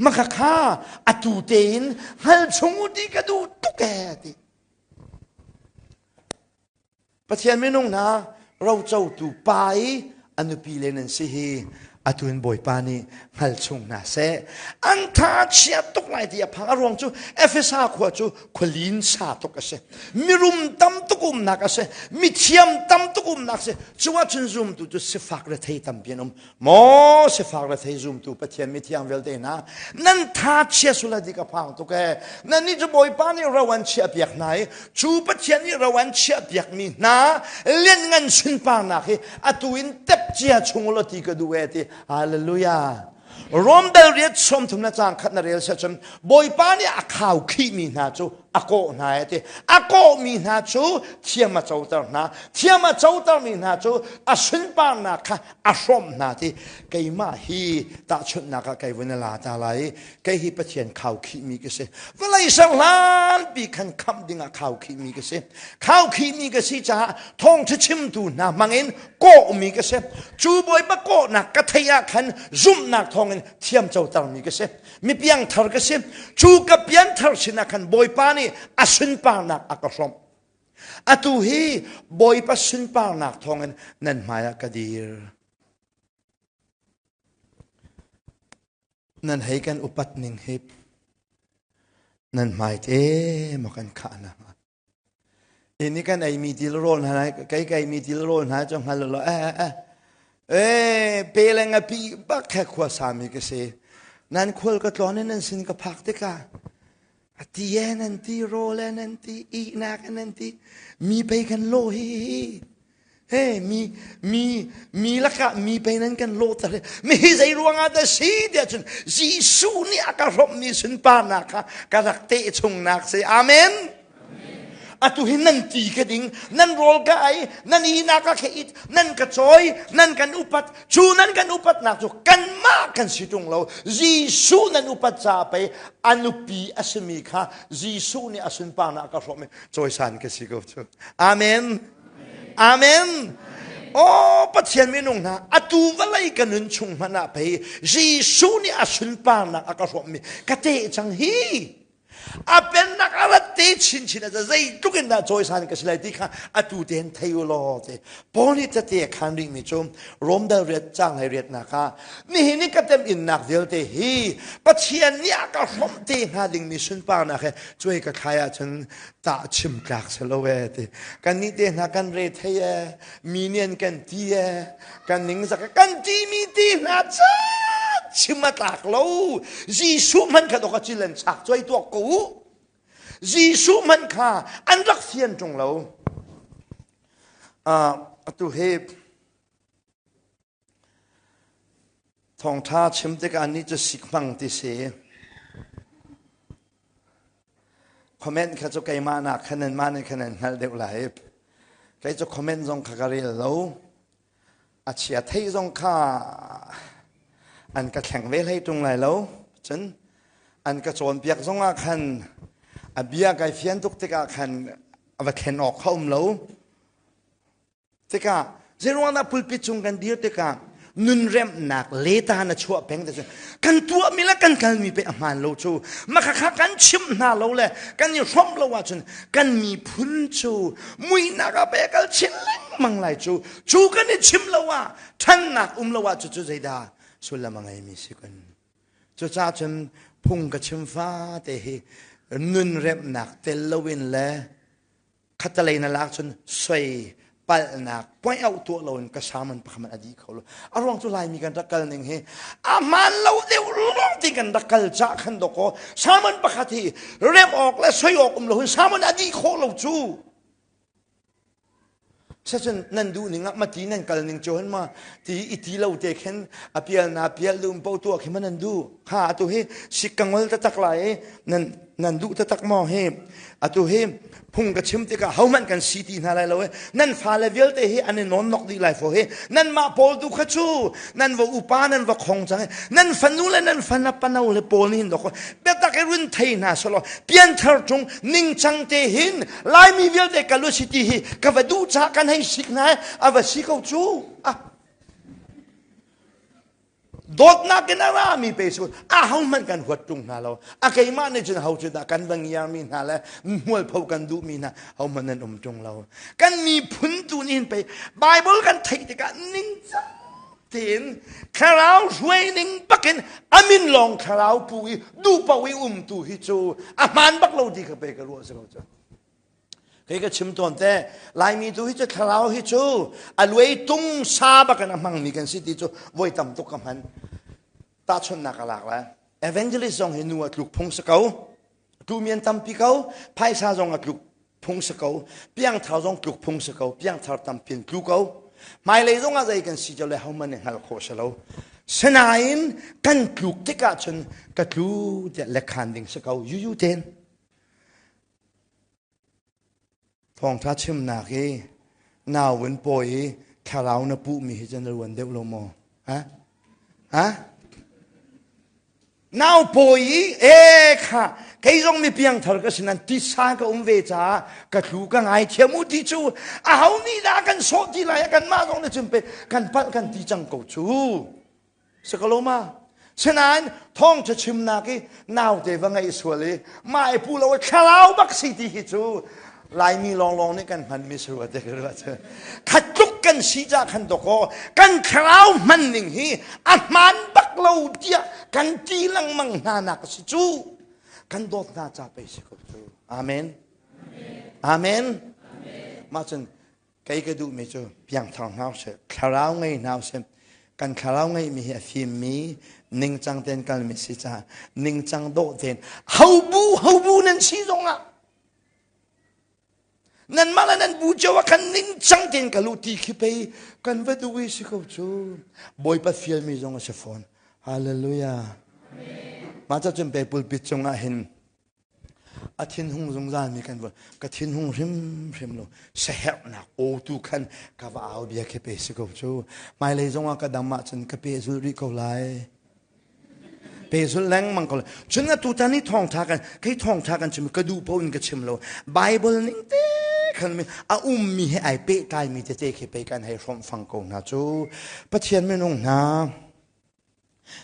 Makhakha atu tein hngal chung u ti ka duh tuk ee ti. Pathian minung hna rocotu pa i a nupi le nan si hi atu in Bawipa nih hngal chung hna seh. An tha chia tuk lai ti a phang. A ruang cu Efesa khua cu khualin sa tuk a si. Mirum tam tuk umnak a si. Mithiam tam tuk umnak a si. Cu ahcun zumtu cu sifak rethei tampi an um. Maw sifak rethei zumtu Pathian mithiang vialte hna nan tha chia sula di ka phang tuk ee nan nih cu Bawipa nih ro an chiah piak hna i cu Pathian nih ro an chiah piak mi hna lianngan sunparnak hi atu in tep cia chung law ti ka duh ee ti hallelujah Rom dal riat som thum na cang khat na rel se cun Bawipa nih a khau khih mi hna cu a kawh hna e ti a kawh mi hna cu thiam a coter hna thiam a coter mi hna cu a sunparnak kha a hrawmh hna ti keimah hi tahchunhnak ah kei vun la ta lai kei hi Pathian khaukhih mi ka si vawlei ser hlanpi khan khamh dingah khaukhih mi ka si khaukhih mi ka si caah thawngṭha chimtu hna hmangin kawh mi ka si cu bawipa kawhnak ka theih ah khan zumhnak thawngin thiam coter mi ka si mi piangthar ka si cu ka pianthar sinah khan bawipa nih a sunparnak a ka hrawmh Atu hi Bawipa sunparnak thawngin nan hmaiah ka dir. Nan hei kan upat ning hi nan hmai te maw kan khah na hnga. Ini kan ei mi til rawl hna kei ka ei mi til rawl hna cu hngal lo eh eh eh pe le nga pi bak khe khua sami ka si. Nan khual ka tlawn in nan sin ka phak tikah A ti e nan ti, rawl e nan ti, ihnak e nan ti, mi pei kan lawh hi hi. He mi mi mi lakah mi pei nan kan lawh ter mi hi zei ruangah dah si tiah cun Jesuh nih a ka hrawmhmi sunparnak kha ka rak teh chungnak si. Amen. Atu hi nan ti ka ding, nan rawl ka ei, nan ihnak ka khe it, nan ka cawi, nan kan upat. Cu nan kan upatnak cu kanmah kan si ṭung lo. Jesuh nan upat caah pei a nupi a simi kha Jesuh nih a sunparnak a ka hrawm i cawisan ka si ko cu. Amen. Amen. Oh Pathian minung hna atu vawlei ka nun chung hmanh ah pei Jesuh nih a sunparnak a ka hrawmmi ka teh cang hi. A pennak a rat te chinchin ah zeitluk in dah cawisan ka si lai ti kha atu tein thei u law ti Paul nih cate a khan rihmi cu Rom dal riat caang hlei riatnak ah nihin i ka tem innak vialte hi Pathian nih a ka hrawmh te hnga dingmi sunparnak he cuai ka thlai ahcun tah chim tlak si lo ee ti kannih te hna kan re thei ee mi nih an kan ti ee kan ningzak kan timi ti hna ca. chim a tlak lo. Jesuh hmanh kha dok a cil an chak cuai tuak ko u. Jesuh hmanh kha an rak fian ṭung lo. Atu hi Thawngṭha chim tikah nih cu sik hmang ti si. Comment kha cu keimah nak khan nanmah nih khan nan hngalh deuh lai. Kei cu comment zong kha ka rel lo. A chia thei zong kha an ka thleng ve hlei ṭung lai lo. Cun an ka cawnpiak zong ah khan a bia kai fian tuk tikah khan a va thlen awk kha um lo. Tikah zeiruangah pulpit cung kan dir tikah nunremhnak leta na chuah peng te kan tuahmi le kan kalmi pe a hmaan lo cu makhakha kan chimh hna lo le kan i hrawmh lo ahcun kan miphun cu muihnak ah pe kal chin lengmang lai cu cu kan i chim lo ah ṭhannak um lo ah cucu zeidah sullam a ngeimi si kun. Cucaah cun phung ka chim fate hi nunremhnak tel loin le khatalei na lak cun soi palhnak point out tuah loin ka sermon pakhat a dih kho lo. A ruang cu Laimi kan rak kal ning hi a hmaan lo deuh lawng ti kan rak kal cah khan dawkaw sermon pakhat hi rem awk le soi awk um lo hin sermon a dih khawh lo cu. Sacun nan duh ning ah mati nan kal ning cu han ma ti i ti lo te khin a pial na pial dum po tuah khi ma nan duh ha atu hi sik ka ngol taktak lai i nan nan duh taktak maw hi atu hi phung ka chim tikah hohmanh kan si ti hna lai lo i nan fale vialte hi an i nawn nok dih lai fo hi nanmah pawl tu kha cu nan va upa nan va khong cang i nan fanu le nan fana pano le pawl nih hin dok biatak i run thei hna selaw pianthar cung ningcang te hin Laimi vialte kal u si ti hi ka va duh caah kan hei sik hna a va si ko cu. Ah. Dawtnak in a rami pe su a ho hmanh kan huat tung hna lo. A keimah nih cun ho cu dah kan va ngiarmi hna le hmualpho kan duhmi hna ho hmanh nan um tung lo. Kan miphun tu nih hin pei Bible kan theih tikah ningcang tein thlarau hruai ning bakin amin lawng thlarau pu i duhpaoh i umtu hi cu a hmaan bak lo ti kha pe ka ruah si ko cu. Kei ka chim tawn te Laimi tu hi cu thlarau hi cu a luai tung sa bakin a hmangmi kan si ti cu voi tam tuk ka hman. Tahchunhnak a lak lai. Evangelist zong hi nu a tluk phung si ko. Tumi an tampi ko. Phaisa zong a tluk phung si ko. Piangthar zong tluk phung si ko. Piangthar tampi an tlu ko. Hmailei zong ah zei kan si le hohmanh nih hngalh khawh si lo. Sinain kan tluk tikah cun ka tlu tiah lekhan ding si ko. Yuyu ten. Thawngṭha chimnak hi nau in pawi i thlarau na puhmi hi cu na ruan deuh lo maw? Ha? Ha? Nau pawi i e kha kei zong mi piangthar ka si nan tisa ka um ve caah ka tlu ka ngaithiam u ti cu aho nih dah kan sawh ti lai kanmah zong nih cun pe kan palh kan ti cang ko cu. Sakaloma. Sinain thawngṭha chimnak i naute va ngeih sual i mah i pu lo i thlarau bak si ti hi cu Laimi lawnglawng nih kan hmanmi si rua te ka ruah cu. Khat tluk kan si ca khan dawkaw kan thlarau hman ning hi a hmaan bak lo tiah kan ti lengmang hna nak a si cu. Kan dawt hna ca pei si ko cu. Amen. Amen. Mah cun Kei ka duhmi cu piangthar hna usih, thlarau ngei hna usih. Kan thlarau ngeihmi hi a fimmi, ningcang tein kalmi si caah ningcang dawh tein hobu hobu nan si zongah nanmah le nan bu cio ah khan ningcang tein kal u ti khi pei kan va duh i si ko cu. Bawipa fialmi zong a si fawn. Hallelujah. Mah ca cun pei pulpit cungah hin A thinhung zungzalmi kan von ka thinhung hrimhrim lo saherhnak aw tu khan ka va au bia khi pe si ko cu. Hmailei zongah ka dam ahcun ka pehzulh rih ko lai. Pehzulh lengmang ko lai. Cun atu tan i thawngtha kan kei thawngtha kan chim ka duh paoh in ka chim lo. Bible ning te khan a ummi he ai pehtlaimi tete khi pei kan hei hrawmh fang ko hna cu. Pathian minung hna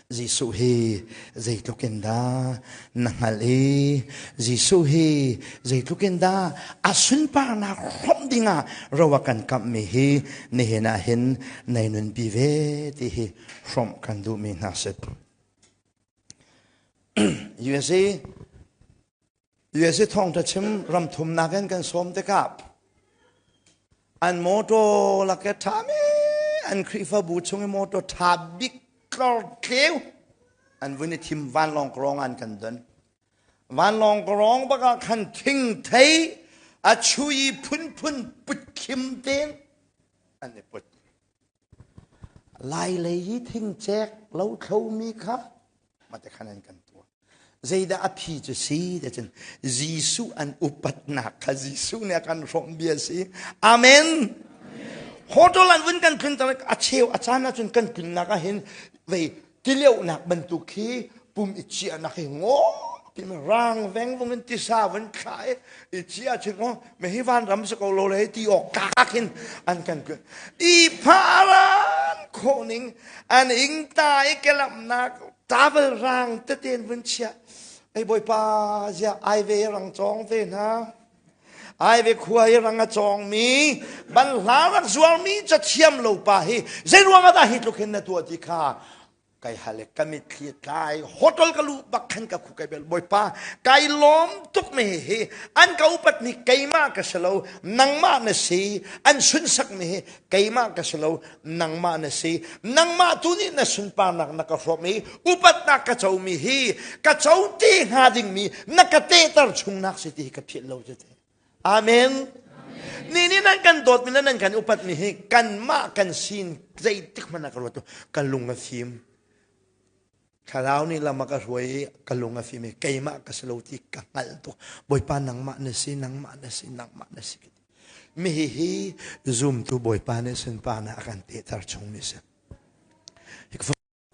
Jesuh hi zeitluk in dah na hngalh i Jesuh hi zeitluk in dah a sunparnak hrawmh dingah ro a kan kamhmi hi nihin ah hin nei nunpi ve ti hi hrawmh kan duhmi hna si. USA USA thawngṭha chim ram thumnak in kan sawm tikah an motor lak i ṭhami an Khrihfabu chung i motor ṭha bik tlor tleu. An vun i thim vanlawng krawng an kan don. Vanlawng krawng bak ah khan thingthei a chui phunphun put khim tein an i put. Lai lei i thingcek lo thlomi kha mate khan an kan tuah. Zeidah a phi cu si ti cun Jesuh an upatnak kha Jesuh nih a kan hrawmh bia si. Amen. Hotel an vun kan tlun a cheu a caan ahcun kan tlunnak ah hin vei tilionak bantuk khi pum i ciahnak hi ngaw ti rang veng vung in tisa vun thla i i ciah chin ngo me hi van ram si ko lo le ti awk tlak hin an kan i pharan khawh ning an ing ta i kelamnak tawel rang teten vun chia ei bawipa zia ai ve rang cawng ve hna ai ve khua i rang a cawng mi ban hla rak zuar mi cathiam lo pa hi zei ruang ah dah hi tluk hin na tuah ti kha kai hale ka mitthli tlai hotel ka lu bak khan ka khu kai bel bawipa kai lawm tuk me hi an ka upat mi keimah ka si lo nangmah na si an sunsak mi hi keimah ka si lo nangmah na si nangmah tu nih na sunparnak na ka hrawm i upatnak ka co mi hi ka co te hnga ding mi na ka tehter chungnak si ti hi ka philh lo cu te Amen. Ni nih nan kan dawtmi le nan kan upatmi hi kanmah kan sin zeitik hmanh ah ka ruat ka lung a fim. Thlarau nih lam a ka hruai i ka lung a fim i keimah ka si lo ti ka hngalh tuk. Bawipa nangmah na si, nangmah na si, nangmah na si. Mi hi zumtu Bawipa nih sunparnak a kan tehter chungmi si.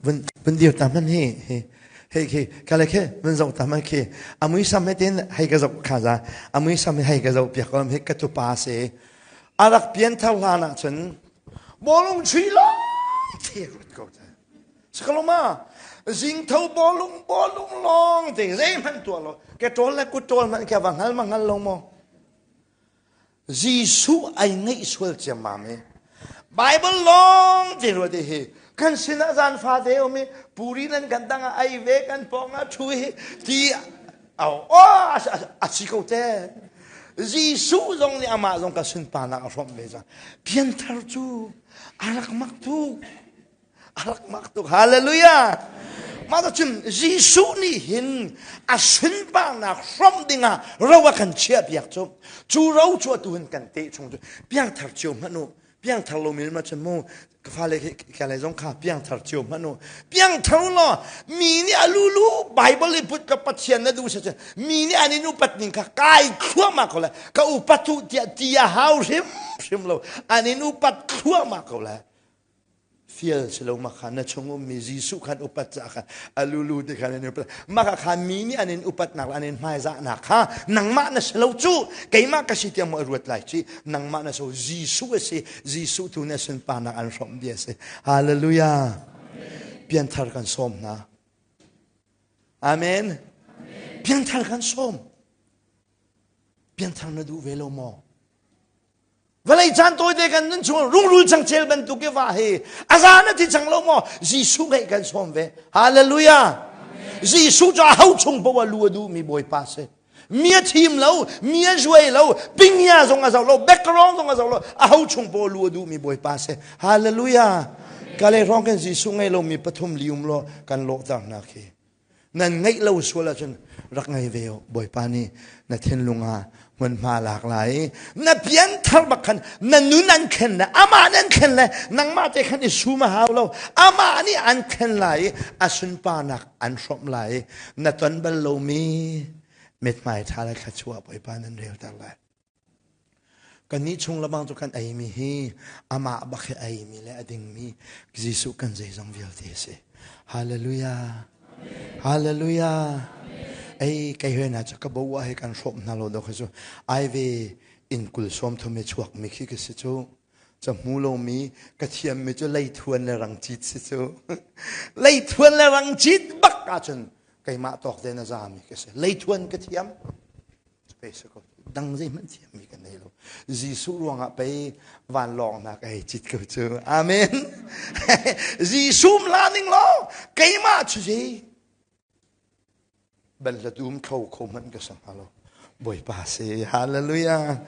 Vun vun dir ta hman hi hei khi kale khi vun zoh ta hman khi a muisam he tin hei ka zoh kha za a muisam he hei ka zoh piak ko hi ka tupa si a rak pian thar hlan ah cun bawlung chui long te rut ko te sakaloma zing tho bawlung bawlung long te zei hmanh tuah lo ke ṭawl le kut ṭawl hmanh khi va hngal ma hngal lo maw Jesuh ai ngeih sual ciammam i Bible lawng te rua te hi kan sinah zan fate um i puri nan kan dang ah ai ve kan pawng ah thu hi ti oh a si ko te Jesuh zong nih amah zong ka sunparnak a hrawmh ve cang pianthar cu a rak mak tuk a rak mak tuk hallelujah mah ta cun Jesuh nih hin a sunparnak hrawmh dingah ro a kan chiah piak cu cu ro cu atu hin kan teh chung cu piangthar cio hmanh u piangthar lo mi ma cun mu ka fale ka le zong kha piangthar cio hmanh u piangthar law mi nih a lulu Bible i put ka Pathian na duh se mi nih an in upat ning kha kai thluahmah ko lai ka upat u tiah ti a hau hrim hrim lo an in upat thluahmah ko lai Fial si lo mah kha na chung ummi Jesuh khan upat caah khan a lulu ti khan an upat mah kha mi nih an in upatnak le an in hmaizahnak kha nangmah na si lo cu keimah ka si tiang maw ruat lai ci nangmah na so Jesuh a si Jesuh tu nih a sunparnak an hrawmh bia a si hallelujah pianthar kan sawm hna amen pianthar kan sawm pianthar na duh ve lo maw Vawlei caan tawite kan nun chung rungrul cangcel bantuk i va hi a zan a ti cang lo maw Jesuh ngeih kan sawm ve hallelujah Jesuh cu a ho chung poah lu a duhmi Bawipa si mi a thim lo mi a zuai lo pingya zong a zoh lo background zong a zoh lo a ho chung poah lu a duhmi Bawipa si hallelujah kale hrawng kan Jesuh ngei lomi pathum lium lo kan lawhter hna khi Nan ngeih lo sual ahcun rak ngei ve u. Bawipa nih na thinlung ah hmunhma lak lai i na pianthar bak khan na nun an thlen le amah nih an thlen le nangmah te khan i sum a hau lo. Amah nih an thlen lai i a sunparnak an hrawmh lai i na ton bal lomi mithmai ṭha le thluachuah Bawipa nan relter lai. Kannih chung lebang cu kan eimi hi amah bak hi eimi le a dingmi Jesuh kan zeizong vialte a si. Hallelujah. Hallelujah. Ei kei he na cu ka bo ah hi kan hrawm hna lo do kha cu ai ve in kul sawm thum he chuak mi khi ka si cu ca hmu lomi ka thiam mi cu leithuan le rangcit si cu leithuan le rangcit bak ahcun keimah tawk te na zami ka si leithuan ka thiam Pei si ko dang zeihmanh thiammi kan nei lo Jesuh ruangah pei vanlawng hna ka hei cit ko cu amen Jesuh la ning law keimah cu zei ban hla dum thlo kho hmanh ka sa hnga lo Bawipa si hallelujah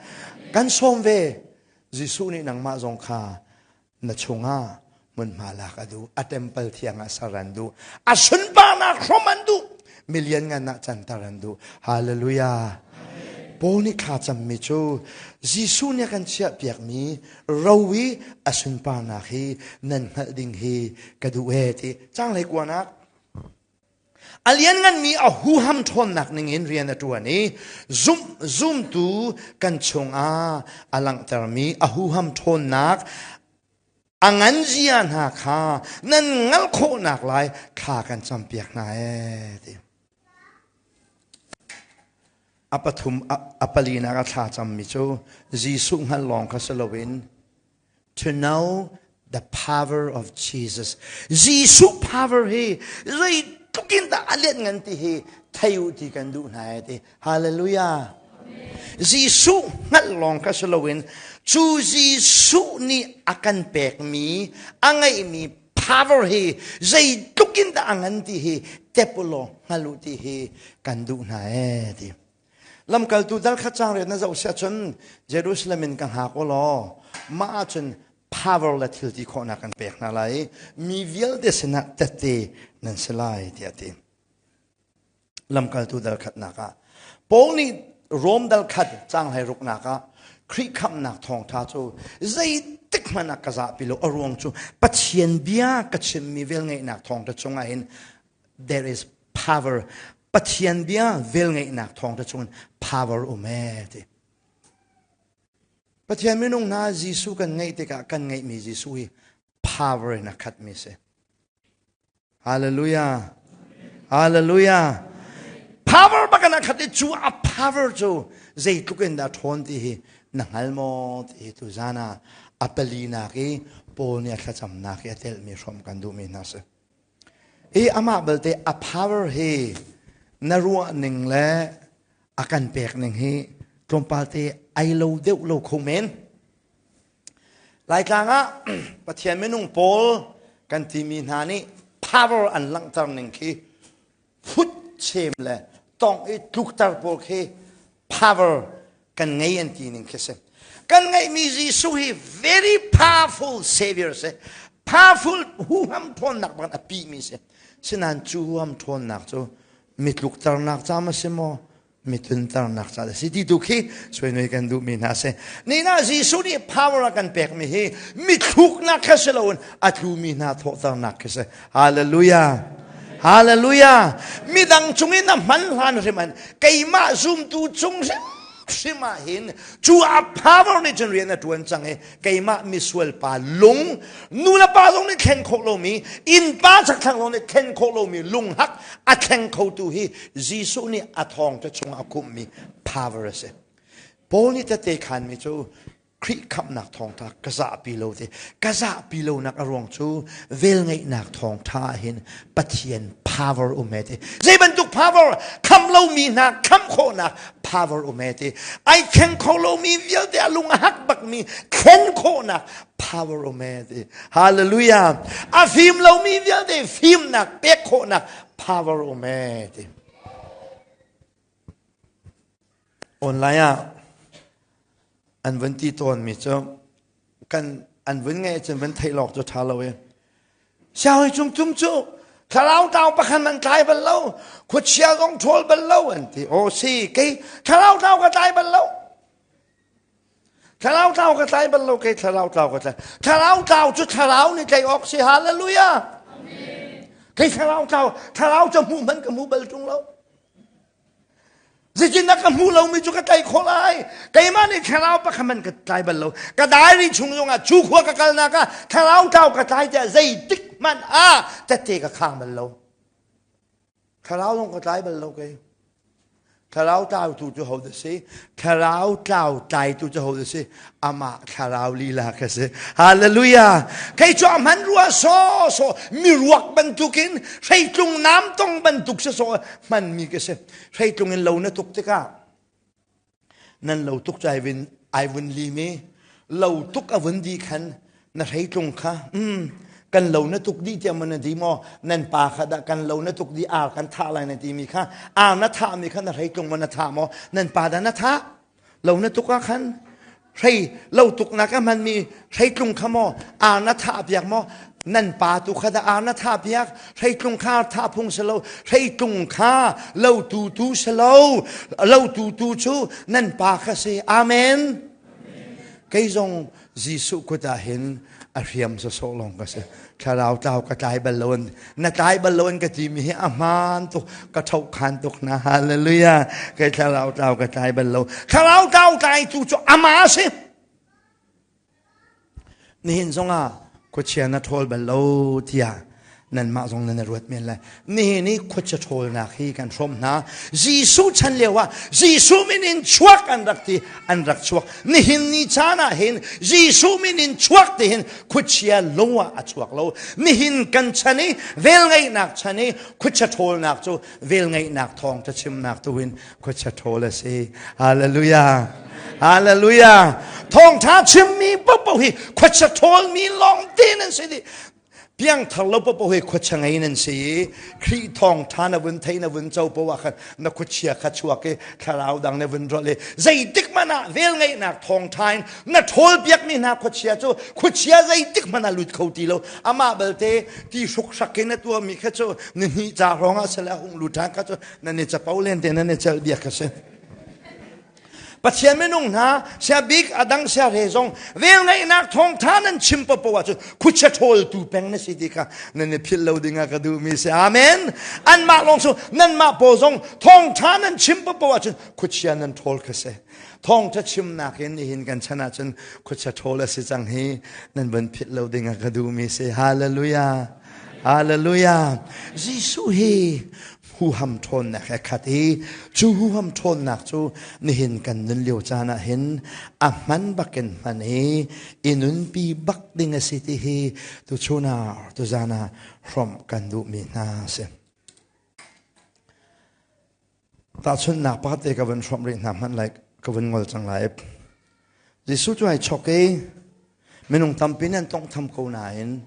kan sawm ve Jesuh nih nangmah zong kha na chungah Hmunhma lak a duh. A temple thiang ah ser an duh. A sunparnak hrawm an duh. Milian ngan ah canter an duh. Hallelujah. Paul nih thla cammi cu Jesuh nih a kan chiahpiakmi ro i a sunparnak hi nan hngalh ding hi ka duh ee ti. Caang kuanak A liannganmi a huham ṭhawnnak ningin rian a ṭuan i zumh zumtu kan chungah a langhtermi a huham ṭhawnnak a nganzia hna kha nan hngalh khawhnak lai thla kan campiak hna ee ti. A pathum a palinak a thla cammi cu Jesuh hngalh lawng kha si loin to know the power of Jesus. Jesuh power hi zeitluk in dah a lian ngan ti hi thei u ti kan duh hna ti. Hallelujah. Jesuh hngalh lawng kha si loin cu Jesuh nih a kan pekmi a ngeihmi power hi zeitluk in dah a ngan ti hi tep u law hngal u ti hi kan duh hna ee ti. Lamkaltu dal kha cang rian na zoh siah cun Jerusalem in ka hngak u law mah ahcun power le thil ti khawhnak kan pek hna lai i mi vialte sinah tette nan si lai tiah a ti. Lamkaltu dal khatnak ah Paul nih Rom dal khat cang hlei ruknak ah Khrih khamhnak thawngṭha cu zeitik hmanh ah ka zahpi lo a ruang cu Pathian bia ka chimmi velngeihnak thawngṭha chungah hin there is power Pathian bia velngeihnak thawngṭha chungin power um ee ti. Pathian minung hna Jesuh kan ngeih tikah kan ngeihmi Jesuh hi power in a khatmi si. Hallelujah. Hallelujah. Power bakan a khat i cu a power cu zeitluk in dah ṭhawn ti hi na hngal maw ti hi tu zan ah a palinak i Paul nih a thlacamnak i a telhmi hrawm kan duhmi hna si. Hi amah belte a power hi na ruah ning le a kan pek ning hi tlawmpal te ai lo deuh lo kho men. Laitlang ah Pathian minung pawl kan timi hna nih power an langhter ning khi phut chem le tong i tlukter pawl khi power kan ngei an ti ning khi si. Kan ngeihmi Jesuh hi very powerful savior si. Powerful huham ṭhawnnak bang a pimi si. Sinain cu huham ṭhawnnak cu mi tlukternak ca ma si maw? Mi tunternak ca a si ti tu khi suainoi kan duhmi hna si. Nina Jesuh nih power a kan pekmi hi mi thluknak kha si loin a tlumi hna thawhternak khi si. Hallelujah. Hallelujah. Midang cungin na hman hlan hrim an keimah zumtu cung hrim ah hin cu a power nih cun rian a tuan cang i keimah misual pa lung nu le pa zong nih thlen khawh lomi innpa chakthlang zong nih thlen khawh lomi lunghak a thleng khotu hi Jesuh nih a thawng te chung a khummi power a si. Paul nih tete khanmi cu Khrih khamhnak thawngṭha ka zahpi lo ti ka zahpi lonak a ruang cu velngeihnak thawngṭha ah hin Pathian power um he ti zei bantuk power khamh lomi hna khamh khawhnak power um he ti ai thleng kho lomi vialte a lung a hak bakmi thlen khawhnak power um he ti hallelujah a fim lomi vialte fimnak pek khawhnak power um he ti Online ah an vun ti tawnmi cu kan an vun ngeih cun vun theih lawk cu ṭha lo i sianghawi cung tum cu thlarau tlau pakhat man tlai bal lo khuachia zong ṭhawl bal lo an ti aw si kei thlarau tlau ka tlai bal lo thlarau tlau ka tlai bal lo kei thlarau tlau ka tlai thlarau tlau cu thlarau nih tlaih awk si hallelujah kei thlarau tlau thlarau cu hmuh hmanh ka hmu bal ṭung lo Zeitindah ka hmuh lomi cu ka tlaih khawh lai? Keimah nih thlarau pakhat hmanh ka tlai bal lo. Ka diary chung zongah cu khua ka kalnak ah thlarau tlau ka tlai tiah zeitik hmanh ah tette ka khang bal lo. Thlarau zong ka tlai bal lo kei. Thlarau tlau tu cu ho dah si? Thlarau tlau tlaitu cu ho dah si? Amah thlarau lila ka si. Hallelujah. Kei cu a hman rua saw saw miruak bantukin hreitlung nam tong bantuk si saw hmanmi ka si. Hreitlung in lo na tuk tikah nan lo tuk cu ai vun ai vun lim i lo tuk a vun di khan na hreitlung kha kan lo na tuk dih tiah maw na ti maw nan pa kha dah kan lo na tuk dih ar kan thah lai na timi kha ar na thahmi kha na hreitlung maw na thah maw nan pa dah na thah lo na tuk ah khan hrei lo tuknak a hmanmi hreitlung kha maw ar na thah piak maw? Nan pa tu kha dah ar na thah piak? Hreitlung kha ar thah phung si lo. Hreitlung kha lo tu tu si lo. Lo tu tu cu nan pa kha si. Amen. Kei zong Jesuh kut ah hin a hriam sawsawh lawng ka si. Thlarau tlau ka tlai bal lo an na tlai bal lo an ka ti mi hi a hmaan tuk ka tho khan tuk na hallelujah kei thlarau tlau ka tlai bal lo thlarau tlau tlai tu cu ama si Nihin zongah khuachia na ṭhawl bal lo tiah nanmah zong nan i ruat men lai. Nihin i khuachia ṭhawlnak hi kan hrawm hna. Jesuh chan lio ah Jesuh min in chuak an rak ti, an rak chuak. Nihin ni caan ah hin Jesuh min in chuak ti hin khuachia lo ah a chuak lo. Nihin kan chan i velngeihnak chan i khuachia ṭhawlnak cu velngeihnak thawng chimnak tu in khuachia ṭhawl a si. Hallelujah. Hallelujah. Thawngṭha chimmi paohpaoh hi khuachia ṭhawlmi lawng te nan si dih. Piangthar lo paohpaoh hi khuachia ngei nan si i Khrih thawngṭha na vun thei na vun co paoh ah khan na khuachia kha chuak i thlarau dang na vun rawlh i zeitik hmanh ah velngeihnak thawngṭha in na ṭhawl piakmi hna khuachia cu khuachia zeitik hmanh ah lut kho ti lo. Amah belte ti hruksak in a tuahmi kha cu ni hnih ca hrawng ah sile a hung lut ṭhan kha cu nan i capo len te nan i celh biak a si. Pathian minung hna sia bik adang sia re zong velngeihnak thawngtha nan chim paohpaoh ahcun khuachia ṭhawltu peng na si ti kha nan i philh lo ding ah ka duhmi si. Amen. Anmah lawng cu nanmah paw zong thawngtha nan chim paohpaoh ahcun khuachia nan ṭhawl kha si. Thawngtha chimnak in nihin kan chan ahcun khuachia ṭhawl a si cang hi nan van philh lo ding ah ka duhmi si. Hallelujah. Hallelujah. Jesuh hi huham ṭhawnnak he khat i cu huham ṭhawnnak cu nihin kan nun lio caan ah hin a hman bakin hman i i nunpi bak ding a si ti hi tuchun ah tuzan ah hrawmh kan duhmi hna a si. Tahchunhnak pakhat te ka vun hrawmh rih hna hmanh lai ka vun ngol cang lai. Jesuh cu ai chok i minung tampi nih an tawnghtham ko nain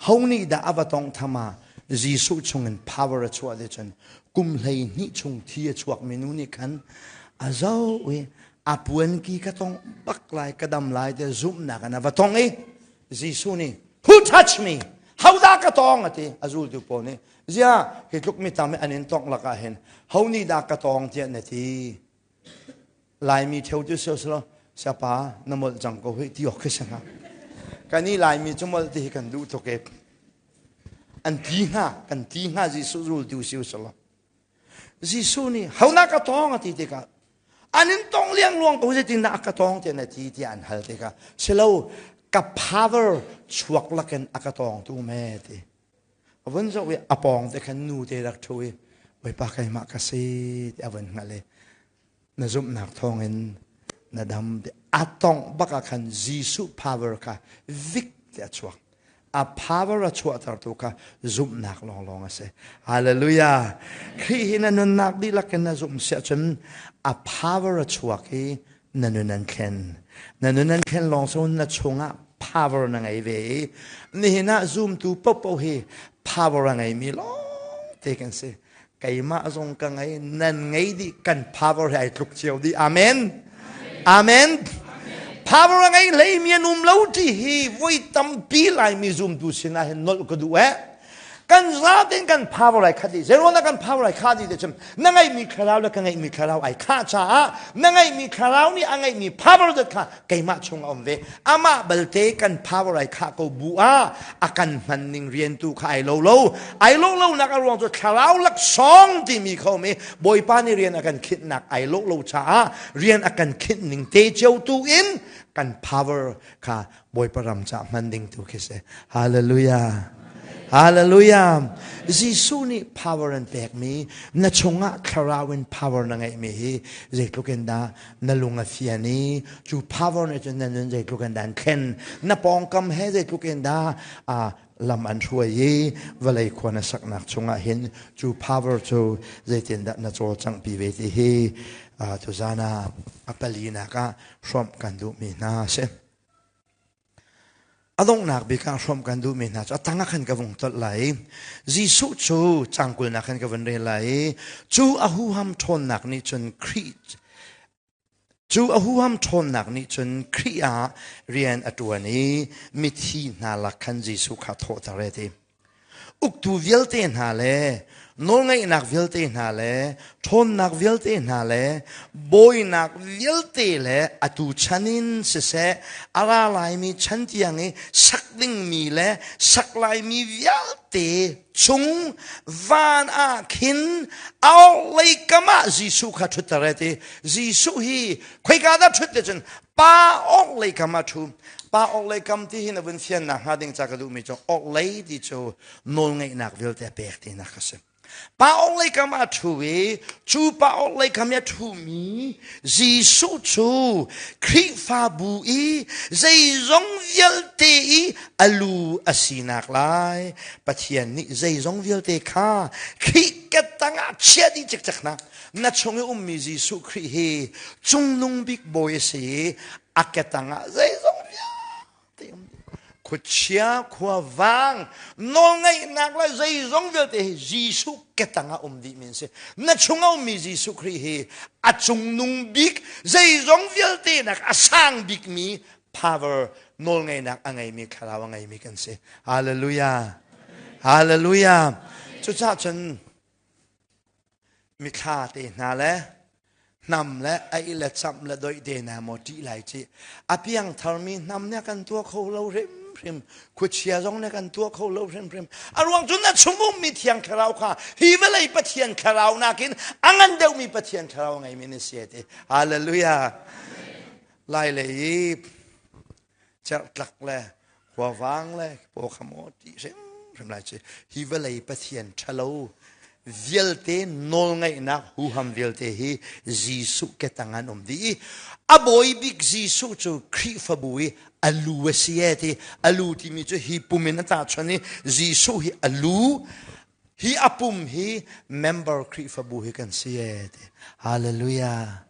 ho nih dah a va tawnghtham ah Jesuh chungin power a chuah ti cun kum 12 chung thi a chuakmi nu nih khan a zoh i a puanki ka tongh bak lai ka dam lai ti zumhnak in a va tongh i Jesuh nih who touch me hodah ka tawng a ti a zultu pawl nih zia hi tluk mi tam an in tongh lakah hin ho nih dah ka tawng tiah na ti Laimi theo cu silo sapa na molh cang ko hih ti awk khi si hnga. Kan i Laimi cu molh ti hi kan duh tuk e. An ti hnga, kan ti hnga Jesuh zultu si usilo. Jesuh nih hona ka tawng a ti tikah an in tong liangluang ko zeitindah a ka tawng tiah na ti tiah an hal tikah silo ka power chuak lakin a ka tawngtu me ti. A vun zoh i a pawng te khan nu te rak ṭhu i Bawipa keimah ka si ti a vun hngalh i na zumhnak thawngin na dam ti a tongh bak ah khan Jesuh power kha vik ti a chuak. A power a chuahtertu kha zumhnak lawnglawng a si. Hallelujah! Khrih hi na nunnak dihlak in na zumh siah cun a power a chuak i na nun an thlen. Na nun an thlen lawng so na chungah power na ngei ve i nihin ah zumtu popo hi power a ngeimi lawng te kan si. Keimah zong ka ngei, nan ngei dih, kan power hi ai tluk cio dih. Amen. Amen. Power a ngei hleimi an um lo ti hi voi tampi Laimi zumtu sinah hin nolh ka duh eh. Kan zaten kan power ai khat dih. Zeiruang dah kan power ai khah dih ti cun na ngeihmi thlarau le ka ngeihmi thlarau ai khah caah na ngeihmi thlarau nih a ngeihmi power dat kha keimah chung a um ve. Amah balte kan power ai khah ko bu ah a kan hman ning rian tu kha ai lo lo. Ai lo lo nak a ruang cu thlarau laksawng timi kha um i Bawipa nih rian a kan khinhnak ai lo lo caah rian a kan khinh ning te cio tu in kan power kha Bawipa ram ca hman ding tu khi si. Hallelujah. Hallelujah. Jesuh nih power an pekmi na chungah thlarau in power na ngeihmi hi zeitluk in dah na lung a fian i cu power nih cun na nun zeitluk in dah an thlen na pawngkam he zeitluk in dah lam an hruai i vawlei khua na saknak chungah hin cu power cu zeitindah na cawlcanghpi ve ti hi tuzan ah a palinak ah hrawmh kan duhmi hna a si. A donghnak bik ah hrawmh kan duhmi hna cu a tang ah khan ka vung tolh lai. Jesuh cu cangkulnak khan ka vun rel lai i cu a huham ṭhawnnak nih cun Khrih. Cu a huham ṭhawnnak nih cun Khrih ah rian a ṭuan i mithi hna lak khan Jesuh kha thawhter a ti. Uktu vialte hna le nawlngeihnak vialte hna le ṭhawnnak vialte hna le bawinak vialte le atu chan in siseh a ra laimi chan tiang i sak dingmi le sak laimi vialte chung van ah khin a orhlei kam ah Jesuh kha ṭhutter a ti. Jesuh hi khoika dah ṭhut ti cun pa orhlei kam ah ṭhu. Pa orhlei kam ti hi na vun fiannak hnga ding ca ka duhmi cu orhlei ti cu nawlngeihnak vialte a pek tinak a si. Pa orhlei kam ah ṭhu i cu pa orhlei kam i a ṭhumi Jesuh cu Khrihfabu i zeizong vialte i a lu a sinak lai Pathian nih zeizong vialte kha Khrih ke tangah chia dih cikcek hna. Na chung i ummi Jesuh Khrih hi cungnung bik bawi a si i a ke tangah zeizong vialte um dih. Khuachia, khuavang, nawlngeihnak le zeizong vialte hi Jesuh ke tangah um dihmi an si. Na chung a ummi Jesuh Khrih hi a cungnung bik, zeizong vialte nak a sang bikmi power nawlngeihnak a ngeimi thlarau a ngeimi kan si. Hallelujah. Hallelujah. Cucaah cun mithla te hna le hnam le ei le camh le doih te hna maw ṭih lai ci a piang tharmi hnam nih kan tuah kho lo hrimhrim khuachia zong nih kan tuah kho lo hrimhrim a ruang cu na chung ummi thiang thlarau kha hi vawlei pathian thlarau nakin a ngan deuhmi pathian thlarau a ngeimi na si ti hallelujah lai lei i cerhtlak le khuavang le paw kha maw ti hrimhrim lai ci hi vawlei pathian ṭhalo vialte nawlngeihnak huham vialte hi Jesuh ke tang an um dih i a bawi bik Jesuh cu Khrihfabu i a lu a si e ti a lu timi cu hi pum in a tahchuan i Jesuh hi a lu hi a pum hi member Khrihfabu hi kan si e ti hallelujah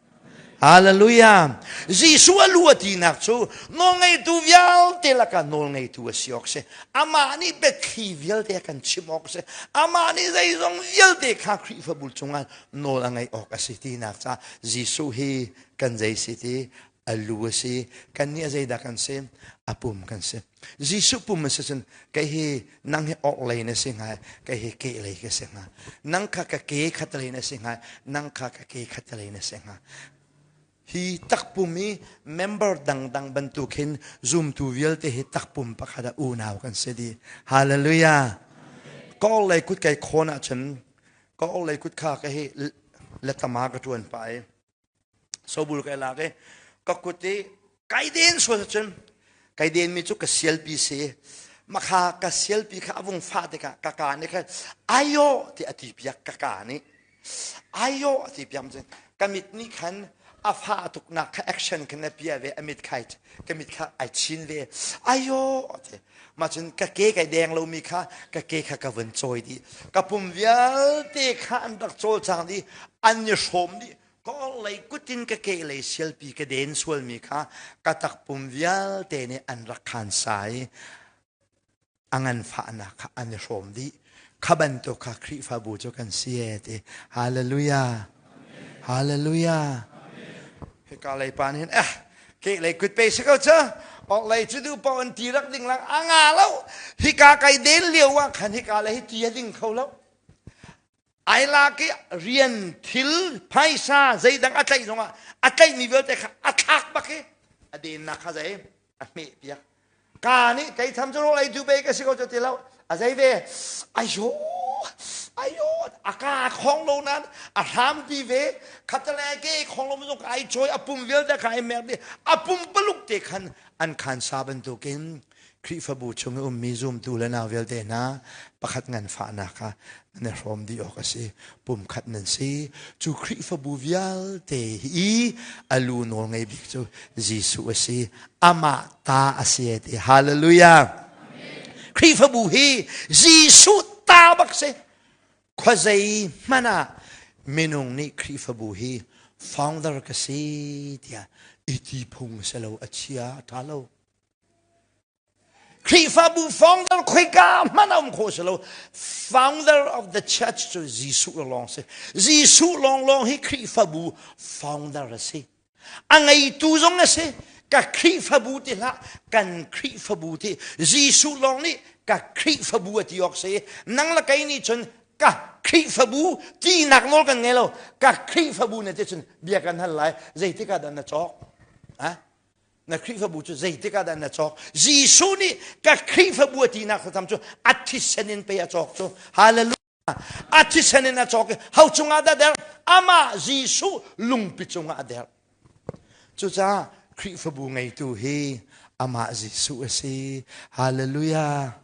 Hallelujah. Jesuh a lu a tinak cu nawlngeitu vialte lakah nawlngeitu a si awk si. Amah nih biathli vialte a kan chimh awk si. Amah nih zeizong vialte kha Khrihfabu cungah nawl a ngeih awk a si tinak caah Jesuh hi kan zei si ti a lu a si. Kannih a zeidah kan si? A pum kan si. Jesuh pum a si cun kei hi nang hi orhlei na si hnga kei hi kehlei ka si hnga nang kha ka ke khatlei na si hnga nang kha ka ke khatlei na si hnga hi takpum i member dangdang bantuk hin zumtu vialte hi takpum pakhat ah unau kan si dih hallelujah ka orhlei kut kai khawn ahcun ka orhlei kut kha ka hi letama ka tuan pah i sobul kai lak i ka kut i kai den sual cun kai den mi cu ka sialpi si makha ka sialpi kha a vung fah tikah ka ka nih khan ayo ti a ti piak ka ka nih ayo a ti piak cun ka mit nih khan a fah tuknak kha action khan a pia ve a mit khai ka mit kha ai chin ve ayo ti mah cun ka ke kai deng lomi kha ka ke kha ka vun cawi dih ka pum vialte kha an rak cawlcang dih an i hrawm dih ka orhlei kutin ka kehlei sialpi ka den sualmi kha ka takpum vialte nih an rak khan sai a nganfahnak kha an i hrawm dih kha bantuk kha Khrihfabu cu kan si e ti hallelujah hallelujah hika lei pa nih hin eh kehlei kut pe si ko cu orhlei cu duh paoh in ti rak ding lang a nga lo hika kai den lio ah khan hika le hi ti a ding kho lo ai lak i rian thil phaisa zeidang a tlaih zongah a tlaihmi vialte kha a thlak bak i a dennak kha zei a hmeh piak ka nih kei tham cu rawl ei tu be ka si ko cu ti lo a zei ve ayo ayo a ka khong lo nan a hram pi ve khatale ke khong lo zong ai choi a pum vialte kha ai mer di a pum paluk te khan an khan sa bantukin Khrihfabu chung i ummi zumtu le nau vialte hna pakhat nganfahnak kha nan i hrawm dih awk a si. Pumkhat nan si. Cu Khrihfabu vialte hi a lu nawl ngei bik cu Jesuh a si. Amah ta a si ti. Hallelujah. Khrihfabu hi Jesuh ta bak si. Khuazei hmanh ah minung nih Khrihfabu hi founder ka si tiah i ti phung si lo a chia a ṭha lo. Khrihfabu founder khoika hmanh a um khawh si lo. Founder of the church cu Jesuh lawng si. Jesuh lawnglawng hi Khrihfabu founder a si. A ngeitu zong a si. Ka Khrihfabu ti hlah, kan Khrihfabu ti. Jesuh lawng nih ka Khrihfabu a ti awk si. Nang le kei nih cun ka Khrihfabu tinak nawl kan ngei lo. Ka Khrihfabu na ti cun bia kan hal lai. Zeitik ah dah na cawk? Ha? Na Khrihfabu cu zeitik ah dah na cawk? Jesuh nih ka Khrihfabu a tinak thlacam cu a thisen in pei a cawk cu. Hallelujah. A thisen in a cawk i ho cungah dah der? Amah Jesuh lungpi cungah a der. Cucaah Khrihfabu ngeitu hi amah Jesuh a si. Hallelujah.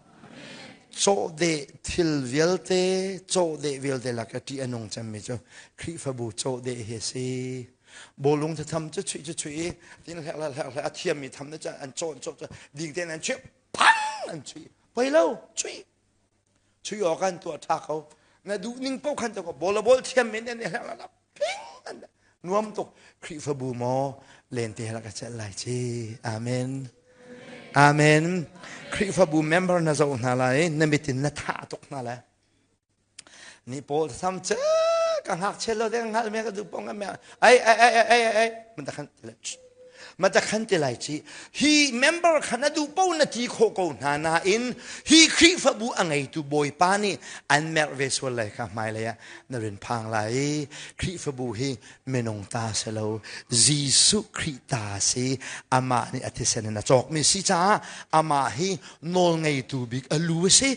Cawhdeh thil vialte, cawhdeh vialte lak a ṭih a nung cemmi cu Khrihfabu cawhdeh hi a si. Bawlung thatham cu chuih cu chuih i tin hlek hlek hlek hlek a thiammi tham na an cawh an cawh cu ding tein an chuih phang an chuih. Poi lo, chuih. Chui awk an tuah ṭha ko. Na duh ning paoh khan tuah ko. Bol a bol thiam men an i hleng la ping an nuam tuk. Khrihfabu maw lente rak ka celh lai ci. Amen. Amen. Khrihfabu member na zoh hna lai na mit in na thah tuk hna lai. Ni pawl sam ce ka ngakchia lo deng hngal me ka duh pong me ai ai ai ai ai ai man ta khan ma ta khan te lai chi hi member khan a duh po na ti kho ko hna nain hi Khrihfabu a ngeitu Bawipa nih an merh ve sual lai kha hmailei ah na rin phang lai Khrihfabu hi minung ta si lo Jesuh Khrih ta si amah nih a thisen in a cawkmi si caah amah hi nawlngeitu bik a lu a si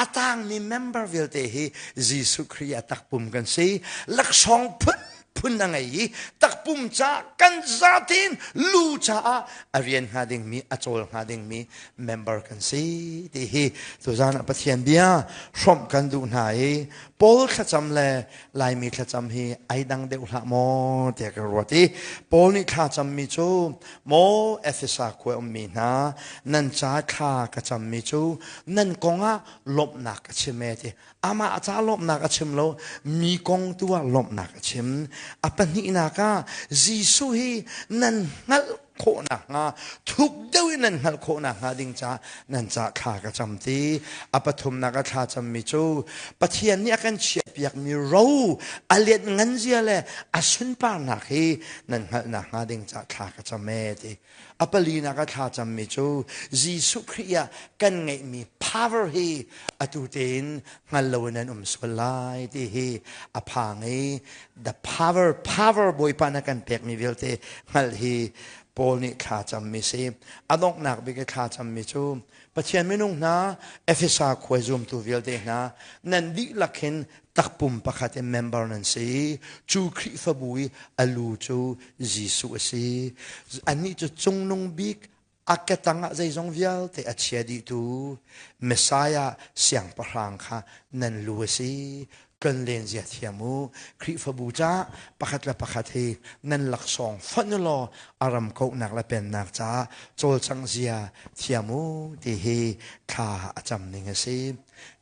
a tangmi member vialte hi Jesuh Khrih a takpum kan si laksawng phun phun a ngei i takpum ca kan zatin lu caah a rian hnga dingmi a cawl hnga dingmi member kan si ti hi tuzan ah Pathian bia hrawmh kan duh hna i Paul thlacam le Laimi thlacam hi ai dang deuh hlah maw tiah ka ruat i Paul nih thlacammi cu maw Efesa khua ummi hna nan ca thla ka cammi cu nan kongah lawmhnak ka chim e ti amah ca lawmhnak a chim lo mi kong tu ah lawmhnak a chim a pahnihnak ah Jesuh hi nan hngalh khawh nakhnga thuk deuh in nan hngalh khawh nakhnga ding caah nan ca thla ka cam ti a pathumnak a thla cammi cu Pathian nih a kan chiahpiakmi ro a lian ngan zia le a sunparnak hi nan hngalh nakhnga ding caah thla ka cam e ti a palinak a thla cammi cu Jesuh Khrih ah kan ngeihmi power hi atu tein hngal loin an um sual lai ti hi a phang i the power power Bawipa na kan pekmi vialte hngalh hi Paul nih thla cammi si a donghnak bik i thla cammi cu Pathian minung hna Efesa khua zumtu vialte hna nan dihlak hin takpum pakhat in member nan si cu Khrihfabu i a lu cu Jesuh a si annih cu cungnung bik a ketang ah zeizong vialte a chia dihtu Messiah siangpahrang kha nan lu a si tlonlen zia thiam u Khrihfabu caah pakhat le pakhat hi nan laksawng fonh u law a ram kauhnak le pennak caah cawlcangh zia thiam u ti hi thla a cam ning a si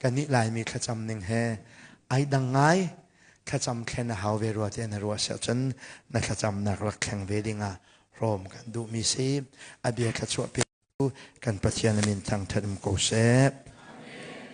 kannih Laimi thlacam ning he ai dang ngai thlacam thlen a hau ve rua ti na ruah siah cun na thlacamnak rak thleng ve dingah rawm kan duhmi si a bia thluachuah pe kan Pathian min thangṭhat um ko seh.